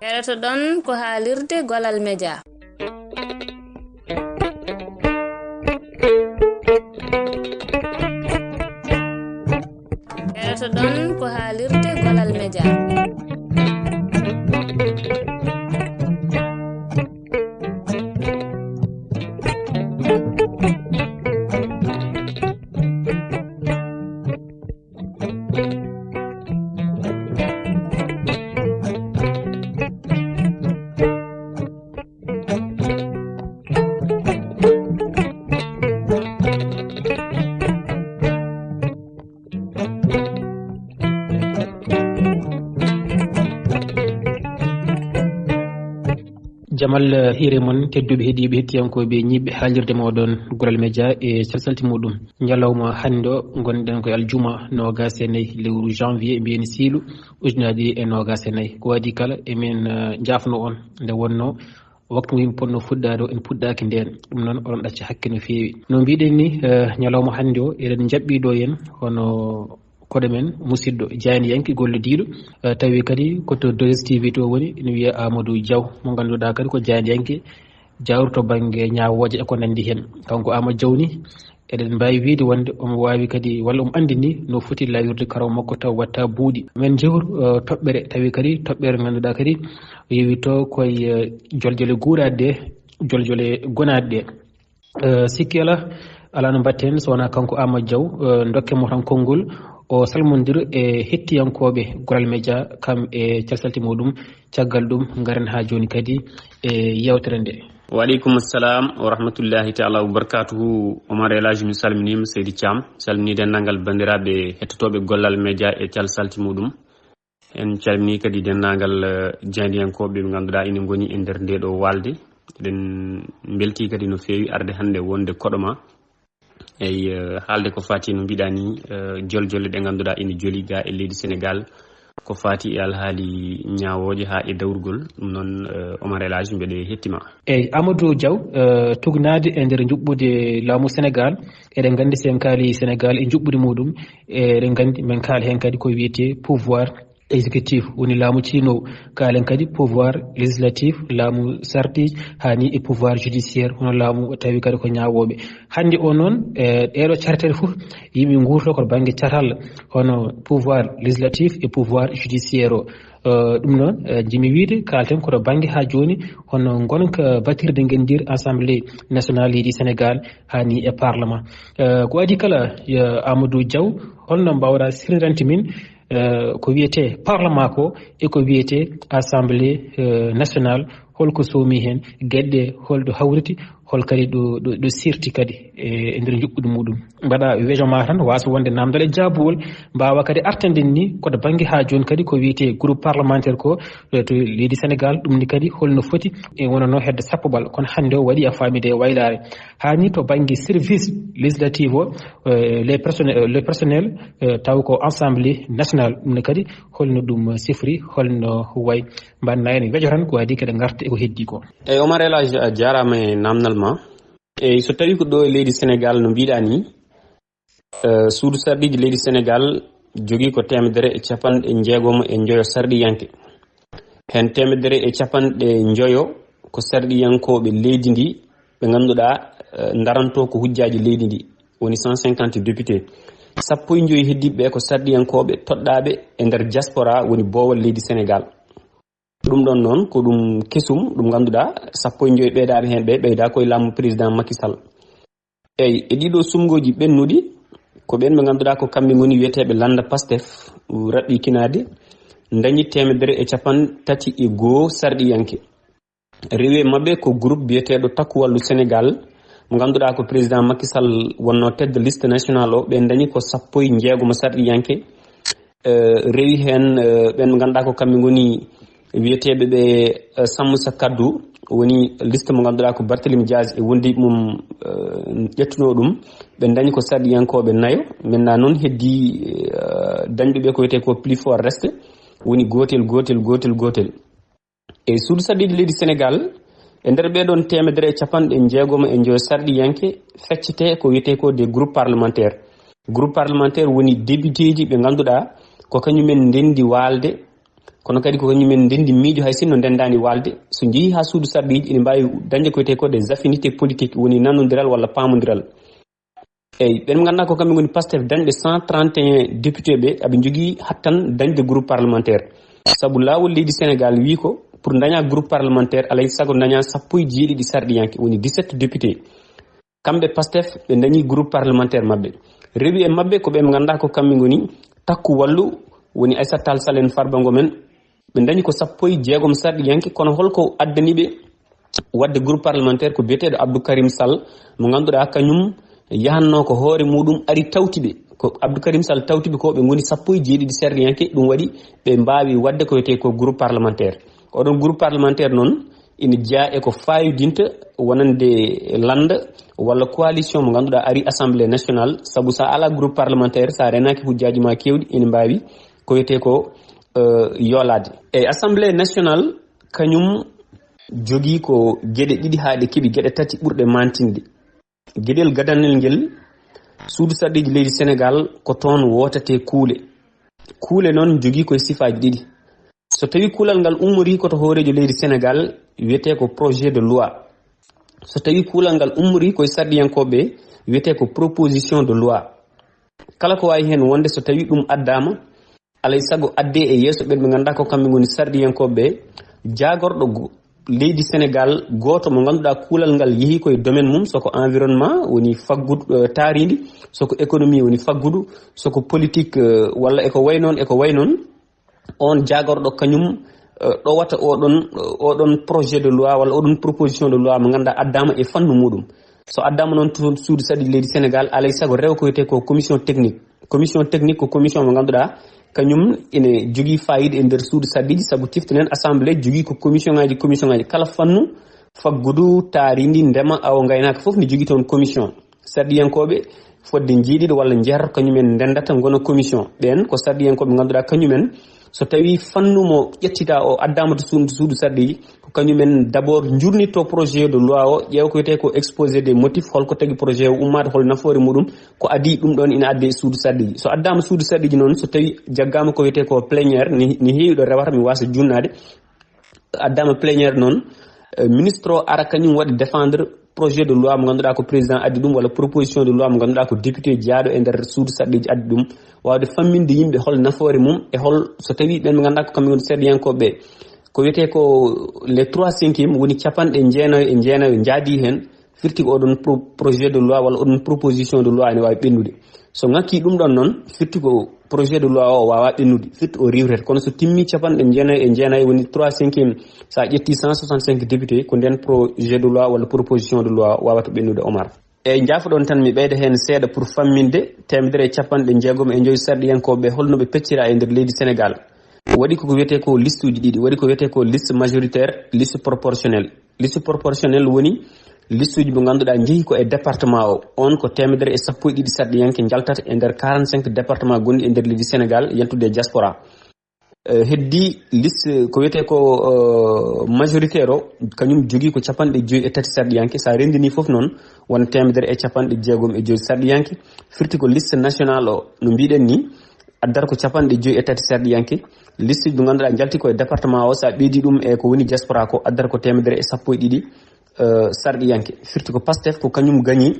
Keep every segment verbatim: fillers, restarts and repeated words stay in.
Keɗoto ɗon ko haalirde Golal Media. Keɗoto ɗon ko haalirde Golal Media. Jamal, eh, hiire mon, tedduɓe heɗiiɓe, hettiyankooɓe ñiiɓɓe haalirde mooɗon Gural Media e salsalti muɗum. Ñalawma hannde o, ngonɗen ko e aljuma noogaas e nayi lewru janvier, mbiyen siilu, ujunaaji ɗiɗi e noogaas e nayi. Ko waɗi kala, emin, eh, njaafno on nde wonno waktu mo yimɓe potno fuɗɗaade o, en puɗɗaaki ndeen. Ɗum noon, oɗon ɗacca hakke no feewi. No mbiɗen ni, eh, ñalawma hannde o, eɗen njaɓɓi ɗo en hono koɗo men, musidɗo, jaayndiyanke, gollodiiɗo, eh, tawi kadi ko to deux S T V to woni, ene wiyee Amadou Diaw, mo ngannduɗaa kadi ko jaayndiyanke jawruɗo bannge ñaawooje e ko nanndi heen. Kanko Amadou Diaw ni, eɗen mbaawi wiyde wonde omo waawi kadi, walla omo anndini no foti lawirde karaw makko taw waɗta buuɗi. Men njehru, eh, toɓɓere, tawi kadi toɓɓere ngannduɗaa kadi yowito koye, eh, joljole guuraaɗe ɗe, joljole gonaaɗe ɗe. Eh, sikki alaa, alaa no mbaɗten so wonaa kanko Amadou Diaw, eh, ndokken mo tan konngol, o salmondir e hettiyankooɓe Goral Media, kam e calsalti muɗum. Caggal ɗum, ngaren haa jooni kadi e yeewtere nde. Wa aleykum assalam wa rahmatullahi taala wa barakatuhu. Omar El Hadj, mi salminiima, Seydi Thiam. Salmini denndaangal banndiraaɓe hettotooɓe Goral Media e calsalti muɗum. En calmini kadi denndaangal, eh, jaayndiyankooɓe ɓe ngannduɗaa ina ngoni e nder ndee ɗoo waalde. Eɗen mbeltii kadi no feewi arde hannde wonde koɗo ma. Eyi, eh, haalde ko faati no mbiɗaa ni, eh, joljolle ɗe ngannduɗaa ina joli ga e leydi Senegaal, ko faati e alhaali ñaawooje haa e dawrugol. Ɗum noon, eh, Omar El Hadj, mbeɗe hetti ma. Eyi, Amadou Diaw, eh, tugnaade e nder njuɓɓude laamu Senegaal, eɗen nganndi so en kaali Senegaal e njuɓɓudi muɗum, eɗen nganndi men kaala heen kadi ko wiyetee pouvoir exécutif, woni laamu ciinoowo. Kaalen kadi pouvoir législatif, laamu sarɗiiji, haa ni e pouvoir judiciaire, hono laamu tawi kadi ko ñaawooɓe. Hannde o noon, e ɗeeɗo carteeɗe fof, yimɓe nguurto ko to bannge catal, hono pouvoir législatif e pouvoir judiciaire o. Eh, ɗum noon, eh, njiɗmi wiyde, kaalten ko to bannge haa jooni, hono ngonka batirde ngenndiire Assemblée nationale leydi Senegaal, haa ni e parlement. Eh, ko adii kala, eh, Amadou Diaw, holno mbaawɗaa sirnirande min, eh, ko wiyetee parlement ko e ko wiyetee Assemblée, eh, nationale, holko soomi heen, geɗe holɗo hawriti, hol kadi ɗo, ɗo, ɗo sirti kadi e, e nder njuɓɓudi muɗum? Mbaɗa wejo ma tan, waasa wonde naamndal e jaabuwol, mbaawa kadi artande ni ko to bannge haa jooni kadi ko wiyetee groupe parlementaire ko, eh, to leydi Senegaal, ɗum ni kadi holno foti e wonano hedde sappo bal, kono hannde o waɗi a faamide e waylaare. Haa ni to bannge service législatif o, eh, les personnel, les personnels, eh, taw ko Assemblée nationale, ɗum ne kadi holno ɗum sifri, holno wayi? Mbaɗ nayno wejo tan ko adii kadi ngarta e ko heddii ko. Eyi, Omar El Hadj, a jaaraama e naamnal ma. Eyi, so tawii ko ɗo e leydi Senegaal no mbiɗaa ni, eh, suudu sarɗiiji leydi Senegaal jogii ko teemedere e capanɗe jeegom e njoyo sarɗiyanke. Heen teemedere e capanɗe njoyo ko sarɗiyankooɓe leydi ndi ɓe ngannduɗaa, eh, ndarantoo ko hujjaaji leydi ndi, woni cent cinquante députés. Sappo e njoyi heddiiɓe ɓe ko sarɗiyankooɓe toɗɗaaɓe e nder diaspora, woni boowal leydi Senegaal. Ɗum ɗon noon ko ɗum kesum, ɗum ngannduɗaa, sappo e njoyi ɓeydaaɓe heen ɓe ɓeydaa koye laamu président Macky Sall. Eyi, e ɗiɗo sumngooji ɓennuɗi, ko ɓeen ɓe ngannduɗaa ko kamɓe ngoni wiyeteeɓe lannda Pastef, raɓɓiikinaade, ndañi teemedere e capanɗe tati e goo sarɗiyanke. Rewi e maɓɓe ko groupe biyeteeɗo Takku Wallu Senegaal, mo ngannduɗaa ko président Macky Sall wonnoo tête de liste nationale o, ɓe ndañi ko sappo e jeegom sarɗiyanke. Eh, rewi heen, eh, ɓeen ɓe ngannduɗaa ko kamɓe ngoni wiyeteeɓe ɓe, eh, Sammu Sa Kaddu, woni liste mo ngannduɗaa ko Barthélémy Dias e wondiiɓe mum, eh, ƴettunoo ɗum. Ɓe ndañi ko sarɗiyankooɓe nayo. Maintenant noon heddii, eh, dañɓe ɓe ko wiyetee ko plus fort reste, woni gootel, gootel, gootel, gootel. E suudu sarɗiiji leydi Senegaal, e nder ɓee ɗoon teemedere e capanɗe jeegom e njoyo sarɗiyanke, feccete ko wiyetee ko des groupes parlementaires. Groupe parlementaire woni députéji ɓe ngannduɗaa ko kañumen ndenndi waalde, Kono kadi ko kañumen ndenndi miijo, hay sinno ndenndaani waalde, so njehii haa suudu sarɗiiji, ina mbaawi dañde ko wiyetee ko des affinités politiques, woni nanondiral walla paamondiral. Eyi, ɓen ɓe ngannduɗaa ko kamɓe ngoni Pastef dañɓe cent trente et un député ɓe, aɓe njogii hattan dañde groupe parlementaire. Sabu laawol leydi Sénégal wii ko pour ndañaa groupe parlementaire, alay sago ndañaa sappo e jeeɗiɗi sarɗiyanke, woni dix-sept députés. Kamɓe Pastef ɓe ndañi groupe parlementaire maɓɓe. Rewi e maɓɓe ko ɓe ɓe ngannduɗaa ko kamɓe ngoni Takku Wallu, woni Aissata Tall Sall en, Farba Ngom en. Ɓe ndañi ko sappo e jeegom sarɗiyanke, kono holko addani ɓe waɗde groupe parlementaire? Ko biyeteeɗo Abdou Karim Sall, mo ngannduɗaa kañum yahanno ko hoore muɗum, ari tawti ɓe. Ko Abdou Karim Sall tawti ɓe ko ɓe ngoni sappo e jeeɗiɗi sarɗiyanke, ɗum waɗi ɓe mbaawi waɗde ko wiyetee ko groupe parlementaire. Oɗon groupe parlementaire noon ina jeyaa e ko fayodinta wonande lannda walla coalition mo ngannduɗaa ari Assemblée nationale, sabu so a alaa groupe parlementaire, so a renaaki hujjaaji ma keewɗi, ina mbaawi ko wiyetee ko, eh, yoolaade. E Assemblée nationale, kañum jogii ko geɗe ɗiɗi haa ɗe keɓi, geɗe tati ɓurɗe mantinde. Geɗel gadanel ngel, suudu sarɗiiji leydi Sénégal ko toon wootatee kuule. Kuule noon jogii koye sifaaji ɗiɗi. So tawii kuulal ngal ummorii ko to hooreejo leydi Sénégal, wiyetee ko projet de loi. So tawii kuulal ngal ummorii koye sarɗiyankooɓe, wiyetee ko proposition de loi. Kala ko waawi heen wonde, so tawii ɗum addaama, alay sago addee e yeeso ɓen ɓe ngannduɗaa ko kamɓe ngoni sarɗiyankooɓe ɓe, jaagorɗo go-, leydi Sénégal gooto mo ngannduɗaa kuulal ngal yehii koye domaine mum, soko environnement woni faggudu, eh, taariindi, soko économie woni faggudu, soko politique, eh, walla e ko way noon, e ko way noon, on jaagorɗo kañum, eh, ɗowata oɗon, oɗon projet de loi walla oɗon proposition de loi mo ngannduɗaa addaama e fannu muɗum. So addaama noon to suudu sarɗiiji leydi Sénégal, alay sago rewa ko wiyetee ko commission technique. Commission technique ko commission mo ngannduɗaa kañum ina jogii faayiida e nder suudu sarɗiiji, sabu tiftanen assemblée jogii ko commission ngaaji, commission ngaaji kala fannu, faggudu, taariindi, ndema, awo, ngaynaaka, fof ne jogii toon commission. Sarɗiyankooɓe fodde njeeɗiɗo walla njeetato kañumen ndendata ngona commission. Ɓeen ko sarɗiyankooɓe ngannduɗaa kañumen, so tawii fannu mo ƴettitaa o addaama to suudu, suudu sarɗiiji, ko kañumen d'abord njurnitto projet de loi o, ƴeewa ko wiyetee ko exposé des motifs, holko tagi projet o ummaade, hol nafoore muɗum, ko adii ɗum ɗoon ina adde e suudu sarɗiiji. So addaama suudu sarɗiiji noon, so tawii jaggaama ko wiyetee ko plénière, ni, ni heewi ɗo rewata, mi waasa junnaade, addaama plénière noon, eh, ministre o ara kañum waɗa défendre projet de loi mo ngannduɗaa ko président addi ɗum, walla proposition de loi mo ngannduɗaa ko député jeyaaɗo e nder suudu sarɗiiji addi ɗum, waawde famminde yimɓe hol nafoore mum e hol, so tawii ɓeen ɓe ngannduɗaa ko kamɓe ngoni sarɗiyankooɓe ɓe. Ko wiyetee ko les trois cinquième, woni capanɗe jeenayo e jeenayo njaadii heen, firti ko oɗon pro-, projet de loi walla oɗon proposition de loi ene waawi ɓennude. So ŋakkii ɗum ɗoon noon, firti ko projet de loi o waawaa ɓennude, firti o riiwtete. Kono so timmii capanɗe jeenayo e jeenayo, woni trois cinquième, so a ƴettii cent soixante-cinq députés, ko ndeen projet de loi walla proposition de loi o waawata ɓennude, Omar. Eeyi, njaafoɗon tan, mi ɓeyda heen seeɗa pour famminde, teemedere e capanɗe jeegom e joy sarɗiyankooɓe, hol no ɓe peccira e nder leydi Sénégal. Waɗi ko ko wiyetee ko listuuji ɗiɗi, waɗi ko wiyetee ko liste majoritaire, liste proportionnelle. Liste proportionnelle woni listuuji mo ngannduɗaa njehii ko e département o. On ko teemedere e sappo e ɗiɗi sarɗiyanke njaltata e nder quarante-cinq département gonɗi e nder leydi Sénégal, yaltude e diaspora. Eh, heddii liste ko wiyetee ko, eh, majoritaire o, kañum jogii ko capanɗe joy e tati sarɗiyanke. So a renndinii fof noon, won teemedere e capanɗe jeegom e joy sarɗiyanke. Firti ko liste nationale o, no mbiɗen ni, addata ko capanɗe joy e tati sarɗiyanke. Liste mo ngannduɗaa njalti ko e département o, so a ɓeydii ɗum e ko woni diaspora ko, addata ko teemedere e sappo e ɗiɗi, eh, sarɗiyanke. Firti ko Pastef ko kañum gañi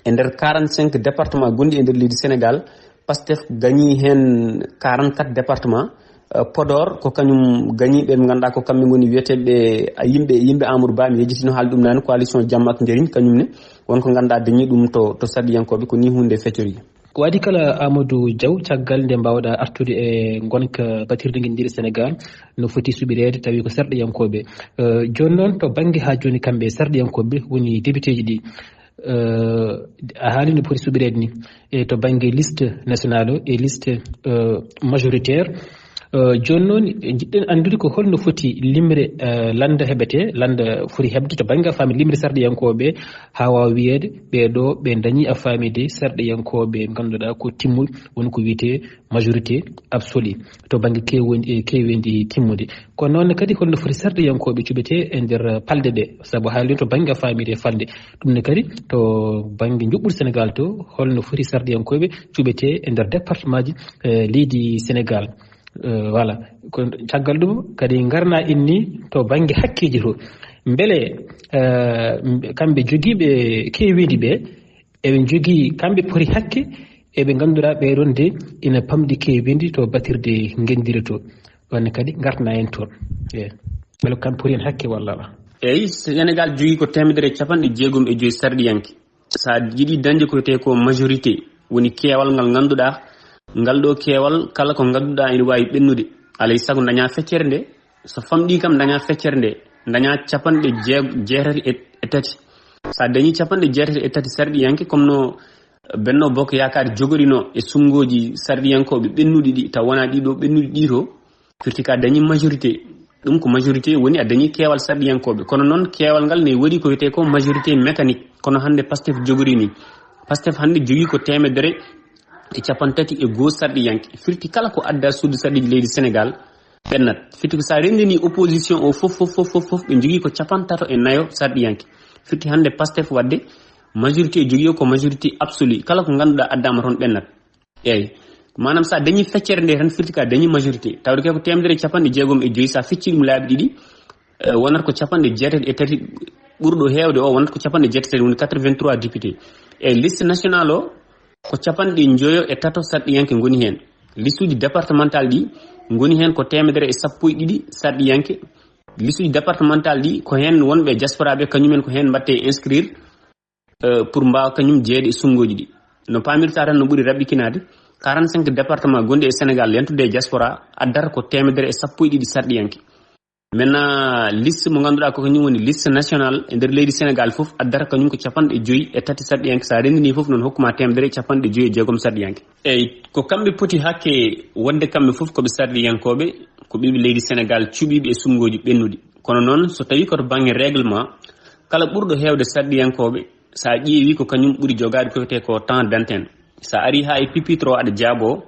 e nder quarante-cinq département gonɗi e nder leydi Sénégal, Pastef gañi heen quarante-quatre département. Eh, Podor ko kañum gañi ɓe ɓe ngannduɗaa ko kamɓe ngoni wiyeteeɓe a yimɓe, yimɓe Amadou Ba, mi yejjitino haalde ɗum naane, coalition Jamma ak Njariñ, kañum ne won ko ngannduɗaa dañi ɗum to, to sarɗiyankooɓe, ko ni huunde feccori. Ko adii kala, Amadou Diaw, caggal nde mbaawɗaa artude e ngonka batirde ngenndi Sénégal, no foti suɓireede, tawi ko sarɗiyankooɓe. Eh, jooni noon, to bannge haa jooni kamɓe sarɗiyankooɓe woni députéji ɗi, eh, a haali no foti suɓireede ni, e to bannge liste nationale o e liste, eh, majoritaire. Eh, jooni noon, njiɗɗen anndude ko holno foti limre, eh, lannda heɓetee, lannda foti heɓde to bannge a faami limre sarɗiyankooɓe, haa waawa wiyeede ɓee ɗoo ɓe ndañi a faamide sarɗiyankooɓe ɓe ngannduɗaa ko timmuɓe, woni ko wiyetee majorité absolue to bannge keeweendi, eh, keeweendi timmude. Kono noon kadi holno foti sarɗiyankooɓe cuɓetee e nder palɗe ɗe, sabu haali to bannge a faamide falnde. Ɗum ne kadi to bannge njuɓɓudi Sénégal to, holno foti sarɗiyankooɓe cuɓetee e nder département ji, eh, leydi Sénégal. Eh, voilà. Ko caggal ɗum kadi ngarna inni to bannge hakkeeji to. Mbele, eh, kamɓe jogiiɓe keewindi ɓe, eɓe njogii kamɓe poti hakke, eɓe ngannduɗaa ɓee ɗoon de ina pamɗi keewindi to batirde ngenndire to. Ɗoon ne kadi ngartana en toon. Eh, mbele ko kamɓe poti heen hakke walla alaa? Eeyi, Senegaal jogii ko teemedere e capanɗe jeegom e joyi sarɗiyanke. So a yiɗi dañde ko wiyetee ko majorité, woni keewal ngal ngannduɗaa, ngal ɗo keewal kala ko ngannduɗaa ina waawi ɓennude. Alay sago dañaa feccere nde, so famɗii kam dañaa feccere nde, dañaa capanɗe jeeg-, jeetati e, e tati. So a dañii capanɗe jeetati e tati sarɗiyanke, comme no Benno Bokk Yaakaar jogorino e sunngooji sarɗiyankooɓe ɓennuɗi ɗi, taw wonaa ɗii ɗo ɓennuɗi ɗii to, firti ka dañi majorité. Ɗum ko majorité woni a dañi keewal sarɗiyankooɓe. Kono noon keewal ngal ne waɗi ko wiyetee ko majorité mécanique. Kono hannde Pastef jogori ni. Pastef hannde jogii ko teemedere e capanɗe tati e goo sarɗiyanke. Firti kala ko adda suudu sarɗiiji leydi Sénégal, ɓennat. Firti ko so a renndini opposition o fof, fof, fof, fof, fof, ɓe jogii ko capanɗe tato e nayo sarɗiyanke. Firti hannde Pastef waɗde majorité jogii o ko majorité absolu. Kala ko ngannduɗaa addaama toon ɓennat. Eeyi. Maanaam, so a dañii feccere nde tan, firti ka dañii majorité. Tawde kay ko teemedere e capanɗe jeegom e joyi, so a feccii ɗum laabi ɗiɗi, eh, wonata ko capanɗe jeetati e tati, ɓurɗo heewde o wonata ko capanɗe jeetati, woni quatre-vingt-trois députés. E liste nationale o, ko capanɗe njoyo e tato sarɗiyanke ngoni heen. Listuuji départemental ɗi ngoni heen ko teemedere e sappo e ɗiɗi sarɗiyanke. Listuuji départemental ɗi ko heen wonɓe diaspora ɓe, kañumen ko heen mbaɗte inscrire, eh, pour mbaawa kañum jeeyde e sunngooji ɗi. No paamirta tan, no ɓuri raɓɓikinaade, quarante-cinq département gonɗi e Sénégal, yantude e diaspora, addata ko teemedere e sappo e ɗiɗi sarɗiyanke. Maintenant, liste mo ngannduɗaa ko kañum woni liste nationale e nder leydi Sénégal fof, addata kañum ko capanɗe joyi e tati sarɗiyanke. So a renndini fof noon, hokkuma teemedere e capanɗe joyi e jeegom sarɗiyanke. Eeyi, ko kamɓe poti hakke wonde kamɓe fof ko ɓe sarɗiyankooɓe, ko ɓiɓɓe leydi Sénégal cuɓiiɓe e sunngooji ɓennuɗi. Kono noon, so tawii ko to bannge règlement, kala ɓurɗo heewde sarɗiyankooɓe, so a ƴeewi ko kañum ɓuri jogaade ko wiyetee ko temps d'antenne. So a arii haa e pupitre o aɗa jaaboo,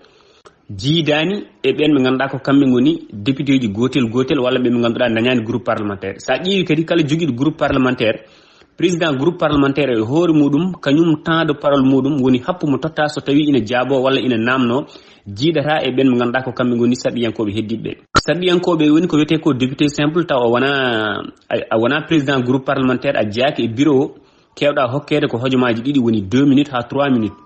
jiidaani e ɓeen ɓe ngannduɗaa ko kamɓe ngoni députéji gootel gootel walla ɓe ɓe ngannduɗaa dañaani groupe parlementaire. So a ƴeewi kadi kala jogiiɗo groupe parlementaire, président groupe parlementaire e hoore muɗum, kañum temps de parole muɗum woni happu mo totta so tawii ina jaaboo walla ina naamnoo, jiidata e ɓeen ɓe ngannduɗaa ko kamɓe ngoni sarɗiyankooɓe heddiiɓe ɓe. Sarɗiyankooɓe woni ko wiyetee ko député simple, taw a wonaa, a, a wonaa président groupe parlementaire, a jeyaaki e bureau o, keewɗaa hokkeede ko hojomaaji ɗiɗi, woni deux minutes haa trois minutes.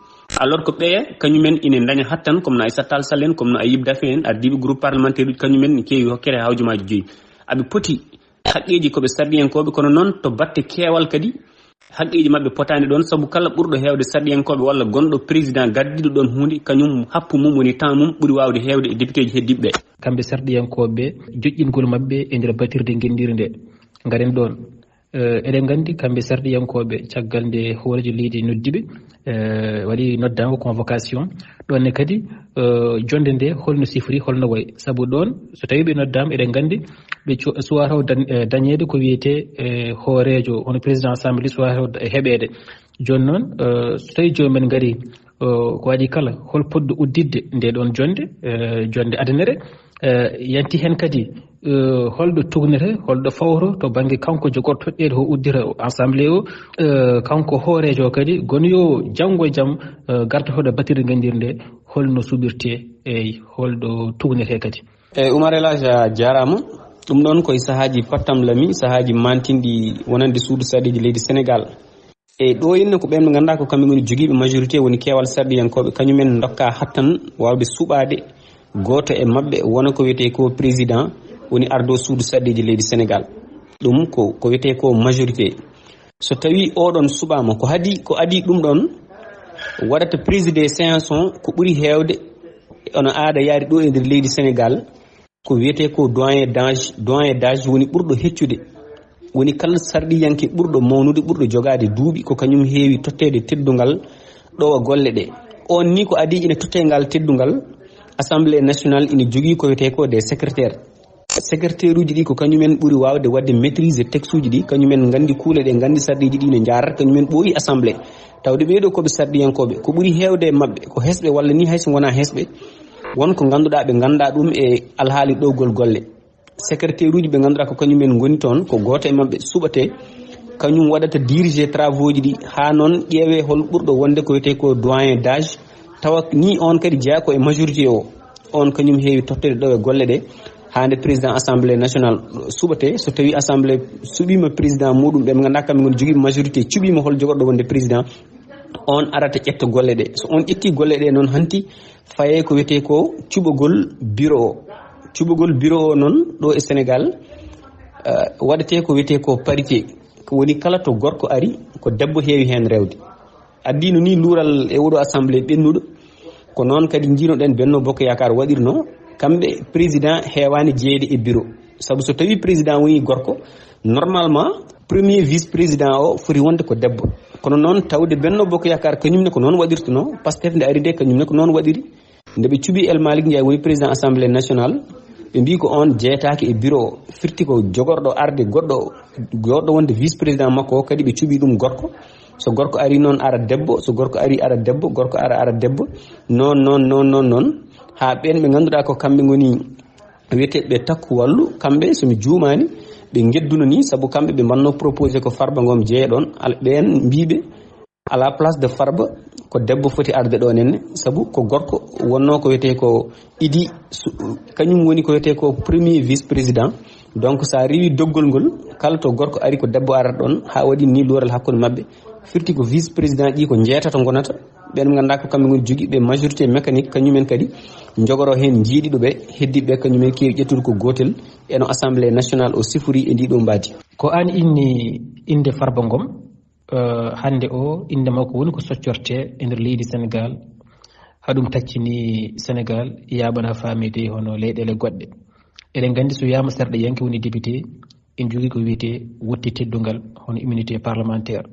Alors que ɓeya kañumen ina ndaña hattan, comme no Aissata Tall Sall en, comme no Ayib Daffé en, ardiiɓe groupe parlementaire uji, kañumen ne keewi hokkeede haa hojomaaji joyi. Aɓe poti haqqeeji ko ɓe sarɗiyankooɓe, kono noon to batte keewal kadi, haqqeeji maɓɓe potaani ɗoon, sabu kala ɓurɗo heewde sarɗiyankooɓe walla gonɗo président gardiiɗo ɗoon huunde, kañum happu mum woni temps mum ɓuri waawde heewde e députéji heddiiɓe ɓe. Kamɓe sarɗiyankooɓe, joƴƴingol maɓɓe e nder batirde ngenndiire nde. Ngaren ɗoon. Eh, eɗen nganndi kamɓe sarɗiyankooɓe, caggal nde hooreejo leydi noddi ɓe, eh, waɗi noddaango, convocation. Ɗoon ne kadi, eh, jonnde nde holno sifori, holno wayi? Sabu ɗoon, so tawii ɓe noddaama, eɗen nganndi ɓe co-, suwaa taw dan-, eh, dañeede ko wiyetee, eh, hooreejo, hono président assemblée, suwaa taw da-, heɓeede. Jooni noon, eh, so tawii joomum en ngarii, eh, ko adii kala, hol poɗɗo udditde nde ɗoon jonnde, eh, jonnde adanere? Eh, yanti heen kadi, eh, holɗo tugnete, holɗo fawto to bannge kanko jogorɗo toɗɗeede o uddita assemblée o, eh, kanko hooreejo o kadi, kono yo janngo e jam, eh, gartotooɗo batirde ngenndiire nde, holno suɓirtee, eeyi, holɗo tugnetee kadi? Eeyi, Oumar El Hadj, a jaaraama. Ɗum ɗoon ko e sahaaji pottam lami, sahaaji maantinɗi wonande suudu sarɗiiji leydi Sénégal. E ɗo inna ko ɓeen ɓe ngannduɗaa ko kamɓe ngoni jogiiɓe majorité, woni keewal sarɗiyankooɓe, kañumen ndokka hattan waawde suɓaade gooto e maɓɓe, wona ko wiyetee ko président, woni ardo suudu sarɗiiji leydi Sénégal. Ɗum ko, ko wiyetee ko majorité. So tawii oɗon suɓaama, ko hadi, ko adii ɗum ɗoon waɗata présider séance on, ko ɓuri heewde, ono aada yaade ɗo e nder leydi Sénégal, ko wiyetee ko doyen d'âge, doyen d'âge woni ɓurɗo heccude. Woni kala sarɗiyanke ɓurɗo mawnude, ɓurɗo jogaade duuɓi, ko kañum heewi totteede teddungal ɗowa golle ɗe. On ni ko adii ina tottee ngal teddungal, Assemblée nationale ina jogii ko wiyetee ko des secrétaires. Secrétaire uji ɗi ko kañumen ɓuri waawde waɗde maîtrise texte uji ɗi, kañumen nganndi kuule ɗe, nganndi sarɗiiji ɗi no njaarata, kañumen ɓooyi Assemblée. Tawde ɓee ɗo ko ɓe sarɗiyankooɓe, ko ɓuri heewde e maɓɓe ko hesɓe walla ni hay so ngonaa hesɓe, won ko ngannduɗaa ɓe nganndaa ɗum e alhaali ɗowgol golle. Secrétaire uji ɓe ngannduɗaa ko kañumen ngoni toon, ko gooto e maɓɓe suɓatee, kañum waɗata diriger travaux ji ɗi, haa noon ƴeewee hol ɓurɗo wonde ko wiyetee ko doyen d'âge, tawa ni on kadi jeyaa ko e majorité o. On kañum heewi totteede ɗo e golle ɗe, haa nde président assemblée nationale suɓate. So tawi assemblée suɓiima président muɗum, ɓe ngannduɗaa kamɓe ngoni jogiiɓe majorité, cuɓiima hol jogorɗo wonde président, on arata ƴetta golle ɗe. So on ƴetti golle ɗe noon, hanti fayee ko wiyetee ko cuɓagol bureau o. Cuɓagol bureau o noon ɗo e Sénégal, eh, waɗetee ko wiyetee ko parité. Ko woni kala to gorko ari, ko debbo heewi heen rewde. Addiino ni luural e oɗo assemblée ɓennuɗo. Ko noon kadi njiinoɗen Benno Bokk Yaakaar waɗirno, kamɓe président heewaani jeeyde e bureau. Sabu so tawi président woni gorko, normalement, premier vice président o foti wonde ko debbo. Kono noon tawde Benno Bokk Yaakaar kañum ne ko noon waɗirtuno, Pastef nde ari nde kañum ne ko noon waɗiri. Nde ɓe cuɓi El Malick Ndiaye woni président assemblée nationale, ɓe mbi ko on jeeyataake e bureau o. Firti ko jogorɗo arde goɗɗo, jogorɗo wonde vice président makko o, kadi ɓe cuɓi ɗum gorko. So gorko ari noon ara debbo, so gorko ari ara debbo, gorko ara ara debbo. Noon, noon, noon, noon, noon. Haa ɓeen ɓe ngannduɗaa ko kamɓe ngoni wiyeteeɓe takku wallu, kamɓe so mi juumaani, ɓe ngedduno ni, sabu kamɓe ɓe mbanno proposé ko Farba Ngom jeeya ɗoon. Al-, ɓeen mbiiɓe, à la place de Farba, ko debbo foti arde ɗo nenne, sabu ko gorko wonno ko wiyetee ko Idi Su-, kañum woni ko wiyetee ko premier vice président. Donc, so a rewi doggol ngol, kala to gorko ari ko debbo arata ɗon, haa waɗi ni luural hakkunde maɓɓe. Firti ko vice président ɗi ko njeetato ngonata, ɓen ngannduɗaa ko kamɓe ngoni jogiiɓe majorité mécanique, kañumen kadi njogoro heen njiiɗiɗo ɓe, heddiiɓe kañumen keewi ƴettude ko gootel, e no Assemblée nationale o sifori e ndi ɗo mbaadi. Ko an inni innde Farba Ngom, eh, hannde o innde makko woni ko soccorte e nder leydi Sénégal, haɗum taccini Sénégal yaaɓana faamede hono leyɗeele goɗɗe. Eɗen nganndi so wiyaama sarɗiyanke woni député, ene jogii ko wiyetee wutte teddungal hono immunité parlementaire.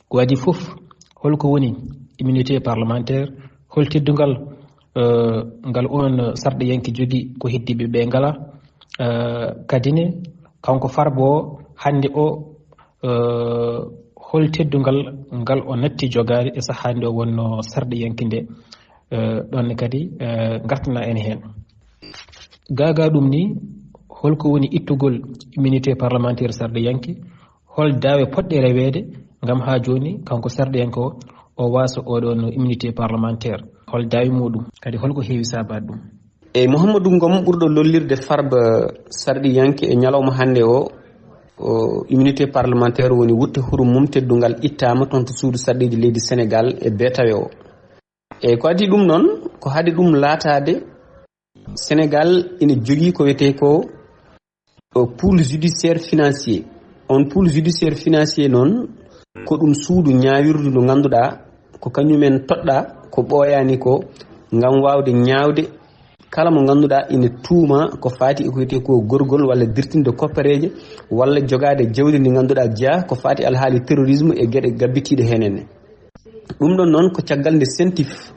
Ko adii fof, holko woni immunité parlementaire? Hol teddungal, eh, ngal on sarɗiyanke jogii ko heddiiɓe ɓe ngalaa? Eh, kadi ne, kanko Farba o, hannde o, eh, hol teddungal ngal o natti jogaade e sahaa nde o wonno sarɗiyanke nde? Eh, ɗon ne kadi, eh, ngartana en heen. Gaagaa ɗum ni, holko woni ittugol immunité parlementaire sarɗiyanke? Hol daawe potɗe reweede ngam haa jooni kanko sarɗiyanke o, o waasa oɗon immunité parlementaire? Hol daawe muɗum? Kadi holko heewi saabaade ɗum? Eyi, Mouhamadou Ngom ɓurɗo lollirde Farba sarɗiyanke e ñalawma hannde o, o immunité parlementaire woni wutte hurum mum teddungal ittaama toon to suudu sarɗiiji leydi Sénégal e beetawe o. Eyi, ko adii ɗum noon, ko haɗi ɗum laataade, Sénégal ina jogii ko wiyetee ko o pôle judiciaire financier. On pôle judiciaire financier noon, ko ɗum suudu ñaawirdu ndu ngannduɗaa ko kañumen toɗɗaa ko ɓooyaani ko ngam waawde ñaawde kala mo ngannduɗaa ina tuuma ko faati e ko wiyetee ko gorgol walla dirtinde koppareeje walla jogaade jawdi ndi ngannduɗaa jeyaa ko faati alhaali terrorisme e geɗe gabbitiiɗe heen enne. Ɗum ɗon noon ko caggal nde CENTIF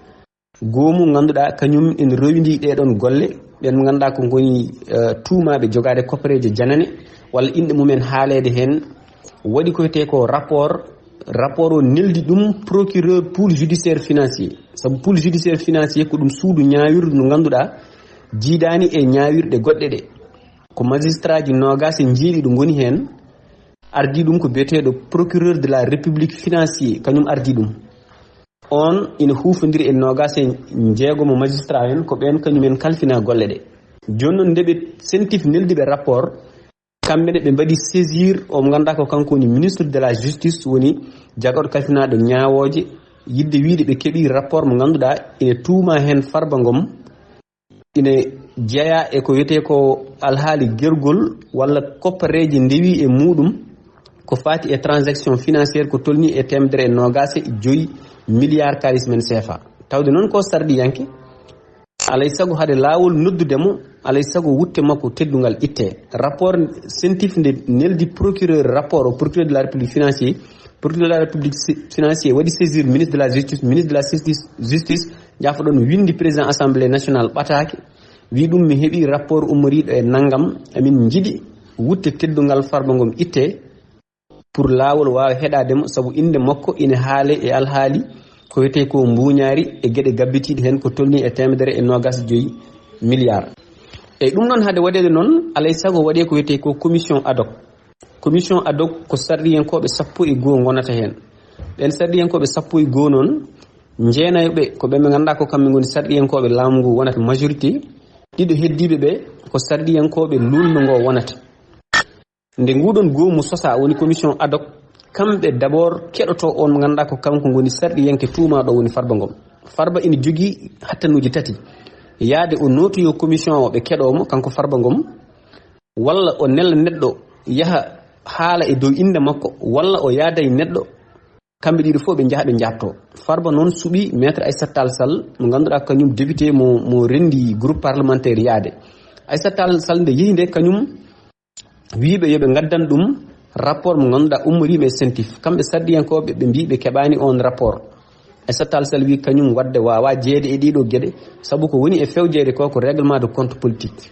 goomu ngannduɗaa kañum ene rowindii ɗee ɗoon golle, ɓeen ngannduɗaa ko ngoni, eh, tuumaaɓe jogaade koppareeje janane walla inɗe mumen haaleede heen, waɗi ko wiyetee ko rapport. Rapport o neldi ɗum procureur pôle judiciaire financier. Sabu pôle judiciaire financier ko ɗum suudu ñaawirdu ndu ngannduɗaa jiidaani e ñaawirɗe goɗɗe ɗe. Ko magistraaji noogaas e njeeɗiɗo ngoni heen. Ardii ɗum ko biyeteeɗo procureur de la République financier, kañum ardii ɗum. On ina huufondiri e noogaas e njeegomo magistrat en, ko ɓeen kañumen kalfina golle ɗe. Jooni noon, nde ɓe CENTIF neldi ɓe rapport, kamɓe ne ɓe mbaɗi saisir o mo ngannduɗaa ko kanko woni ministre de la justice, woni jagorɗo kalfinaaɗo ñaawooje, yidde wiyde ɓe keɓi rapport mo ngannduɗaa ina tuuma heen Farba Ngom, ina jeyaa e ko wiyetee ko alhaali gergol walla koppareeje ndewi e muɗum ko faati e transaction financière ko tolni e teemedere e noogaas e joyi milliard kaalis men C F A. Tawde noon ko sarɗiyanke, alay sago hade laawol noddude mo, alay sago wutte makko teddungal itte. Rapport CENTIF nde neldi procureur rapport o procureur de la République financier, procureur de la République si-, financier waɗi saisir ministre de la justice, ministre de la justice, justice jaafoɗon windi président assemblée nationale ɓataake, wi ɗum mi heɓi rapport ummoriiɗo e nanngam, amin njiɗi wutte teddungal Farba Ngom itte pour laawol waawa heɗaade mo, sabu innde makko ina haale e alhaali ko wiyetee ko mbuuñaari e geɗe gabbitiiɗe heen ko tolni e teemedere e noogaas e joyi milliard. Eyi, ɗum noon hade waɗeede noon, alay sago waɗee ko wiyetee ko commission ad hoc. Commission ad hoc ko sarɗiyankooɓe sappo e goo ngonata heen. Ɓeen sarɗiyankooɓe sappo e goo noon, njeenayo ɓe ko ɓe ɓe ngannduɗaa ko kamɓe ngoni sarɗiyankooɓe laamu ngu wonata majorité. Ɗiɗo heddiiɓe ɓe ko sarɗiyankooɓe luulndo ngo wonata. Nde nguɗon goomu sosaa, woni commission ad hoc, kamɓe d'abord keɗoto on mo ngannduɗaa ko kanko ngoni sarɗiyanke tuumaaɗo woni Farba Ngom. Farba ina jogii hattanuuji tati. Yaade o nootoyo commission o, ɓe keɗoo mo, kanko Farba Ngom, walla o nela neɗɗo yaha haala e dow innde makko, walla o yaada e neɗɗo, kamɓe ɗiɗo fof ɓe njaha ɓe njaabtoo. Farba noon suɓii Maître Aissata Tall Sall, mo ngannduɗaa kañum député mo, mo renndi groupe parlementaire yaade. Aissata Tall Sall nde yehi nde, kañum wii ɓe yo ɓe ngaddan ɗum rapport mo ngannduɗaa ummoriima e CENTIF. Kamɓe sarɗiyankooɓe ɓe mbii ɓe keɓaani oon rapport. Aissata Tall Sall wii kañum waɗde waawaa jeyeede e ɗiɗo geɗe, sabu ko woni e fewjeede ko, ko règlement de compte politique.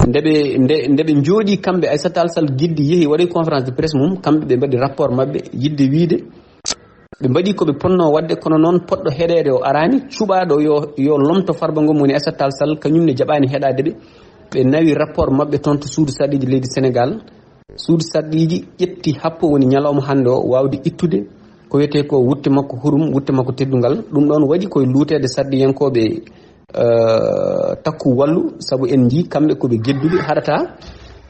Nde ɓe, nde, nde ɓe njooɗii kamɓe, Aissata Tall Sall giddi yehi waɗi conférence de presse mum, kamɓe ɓe mbaɗi rapport maɓɓe, yiɗde wiyde ɓe mbaɗi ko ɓe potnoo waɗde, kono noon poɗɗo heɗeede o araani, cuɓaaɗo yo, yo lomto Farba Ngom woni Aissata Tall Sall, kañum ne jaɓaani heɗaade ɓe. Ɓe nawi rapport maɓɓe toon to suudu sarɗiiji leydi Sénégal. Suudu sarɗiiji ƴetti happo woni ñalawma hannde o waawde ittude ko wiyetee ko wutte makko hurum, wutte makko teddungal. Ɗum ɗoon waɗi koye luuteede sarɗiyankooɓe, eh, takku wallu, sabu en njii kamɓe ko ɓe gedduɓe, haɗata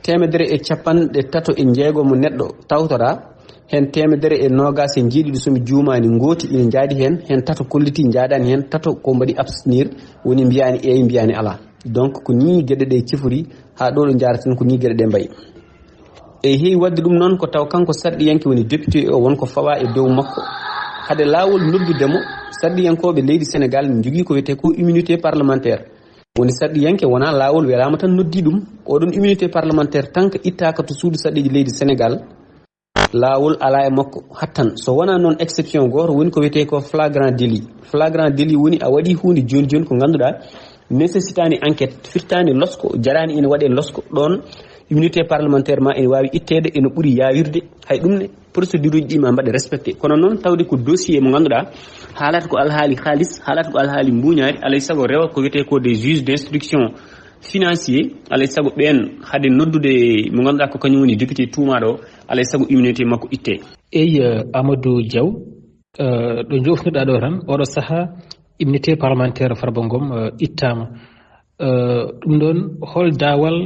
teemedere e capanɗe tato e njeego mo neɗɗo tawtoraa, heen teemedere e noogaas e njeeɗiɗi, so mi juumaani, ngooti ina njaadi heen, heen tato kollitii njaadaani heen, tato ko mbaɗi abstenir, woni mbiyaani eey, mbiyaani alaa. Donc, ko nii geɗe ɗe cifori, haa ɗo ɗo njaaraten, ko nii geɗe ɗe mbayi. E heewi waɗde ɗum noon, ko taw kanko sarɗiyanke woni député o, won ko fawaa e dow makko. Hade laawol noddude mo, sarɗiyankooɓe leydi Sénégal ne njogii ko wiyetee ko immunité parlementaire. Woni sarɗiyanke wonaa laawol welaama tan noddii ɗum. Oɗon immunité parlementaire tan ko ittaaka to suudu sarɗiiji leydi Sénégal. Laawol alaa e makko hattan. So wonaa noon exception gooto woni ko wiyetee ko flagrant délit. Flagrant délit woni a waɗii huunde jooni jooni ko ngannduɗaa nécessitaani enquête, firtaani losko, jaraani ina waɗee losko. Ɗoon immunité parlementaire ma ina waawi itteede, ina ɓuri yaawirde. Hay ɗum ne, procédure uji ɗi ma mbaɗe respecté. Kono noon tawde ko dossier mo ngannduɗaa haalata ko alhaali haalis, haalata ko alhaali mbuuñaari, alay sago rewa ko wiyetee ko des juges d'instruction financier, alay sago ɓeen hade noddude mo ngannduɗaa ko kañum woni député tuumaaɗo o, alay sago immunité makko ittee. Eyi, eh, Amadou Diaw, eh, ɗo joofnuɗaa ɗo tan, oɗo sahaa immunité parlementaire Farba Ngom, eh, ittaama. Eh, ɗum ɗoon, hol daawal,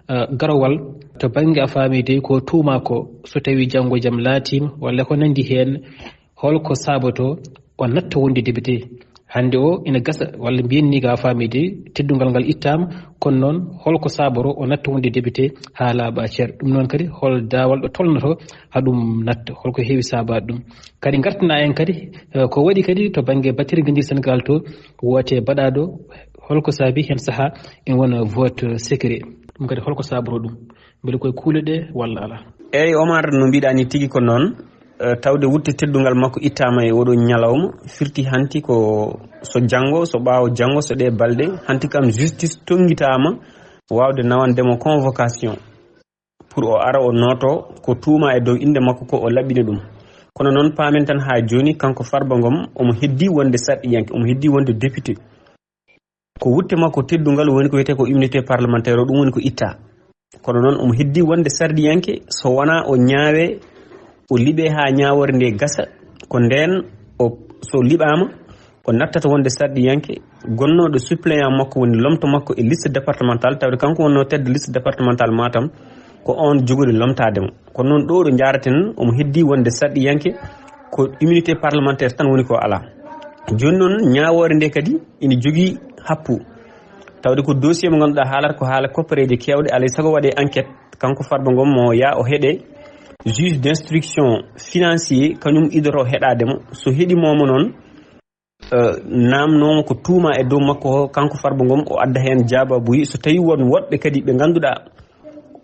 eh, garowal to bannge a faami dey ko tuumaa ko, so tawii janngo jam laatiima, walla ko nanndi heen, holko saabotoo o natta wonde député? Hannde o ina gasa, walla mbiyen ni ga faamii dey, teddungal ngal ittaama, kono noon holko saabotoo o natta wonde député haa laaɓa cer? Ɗum noon kadi, hol daawal ɗo tolnotoo haa ɗum natta? Holko heewi saabaade ɗum? Kadi ngartinaa en kadi, eh, ko waɗi kadi to bannge batterie ngenndiiri Sénégal to, woote baɗaaɗo, holko saabi heen sahaa ina wona vote secret? Ɗum kadi holko saabotoo ɗum? Mbele koye kuule ɗe walla alaa? Eey, Omar, no mbiɗaa ni tigi ko noon. Eh, tawde wutte teddungal makko ittaama e oɗo ñalawma, firti hanti ko so janngo, so ɓaawo janngo, so ɗee balɗe, hanti kam justice tonngitaama waawde nawande mo convocation pour o ara o nooto ko tuuma e dow innde makko ko o laɓɓina ɗum. Kono noon paamen tan haa jooni kanko Farba Ngom omo heddii wonde sarɗiyanke, omo heddii wonde député. Ko wutte makko teddungal woni ko wiyetee ko immunité parlementaire o, ɗum woni ko ittaa. Kono noon omo heddii wonde sarɗiyanke, so wonaa o ñaawee, o liɓee haa ñaawoore nde gasa, ko ndeen o, so liɓaama, o nattata wonde sarɗiyanke, gonnooɗo suppléant makko woni lomto makko e liste départementale, tawde kanko wonnoo tête de liste départementale Matam, ko oon jogori lomtaade mo. Kono noon ɗo ɗo njaaraten, omo heddii wonde sarɗiyanke, ko immunité parlementaire tan woni ko alaa. Jooni noon, ñaawoore nde kadi ina jogii happu. Tawde ko dossier mo ngannduɗaa haalata ko haala koppereeje keewɗe, alay sago waɗee enquête, kanko Farba Ngom mo yaa o heɗe juge d'instruction financier, kañum idoto heɗaade mo. So heɗi mo mo noon, eh, naamnoo mo ko tuuma e dow makko o, kanko Farba Ngom, o adda heen jaabaabuuji. So tawii won woɗɓe kadi ɓe ngannduɗaa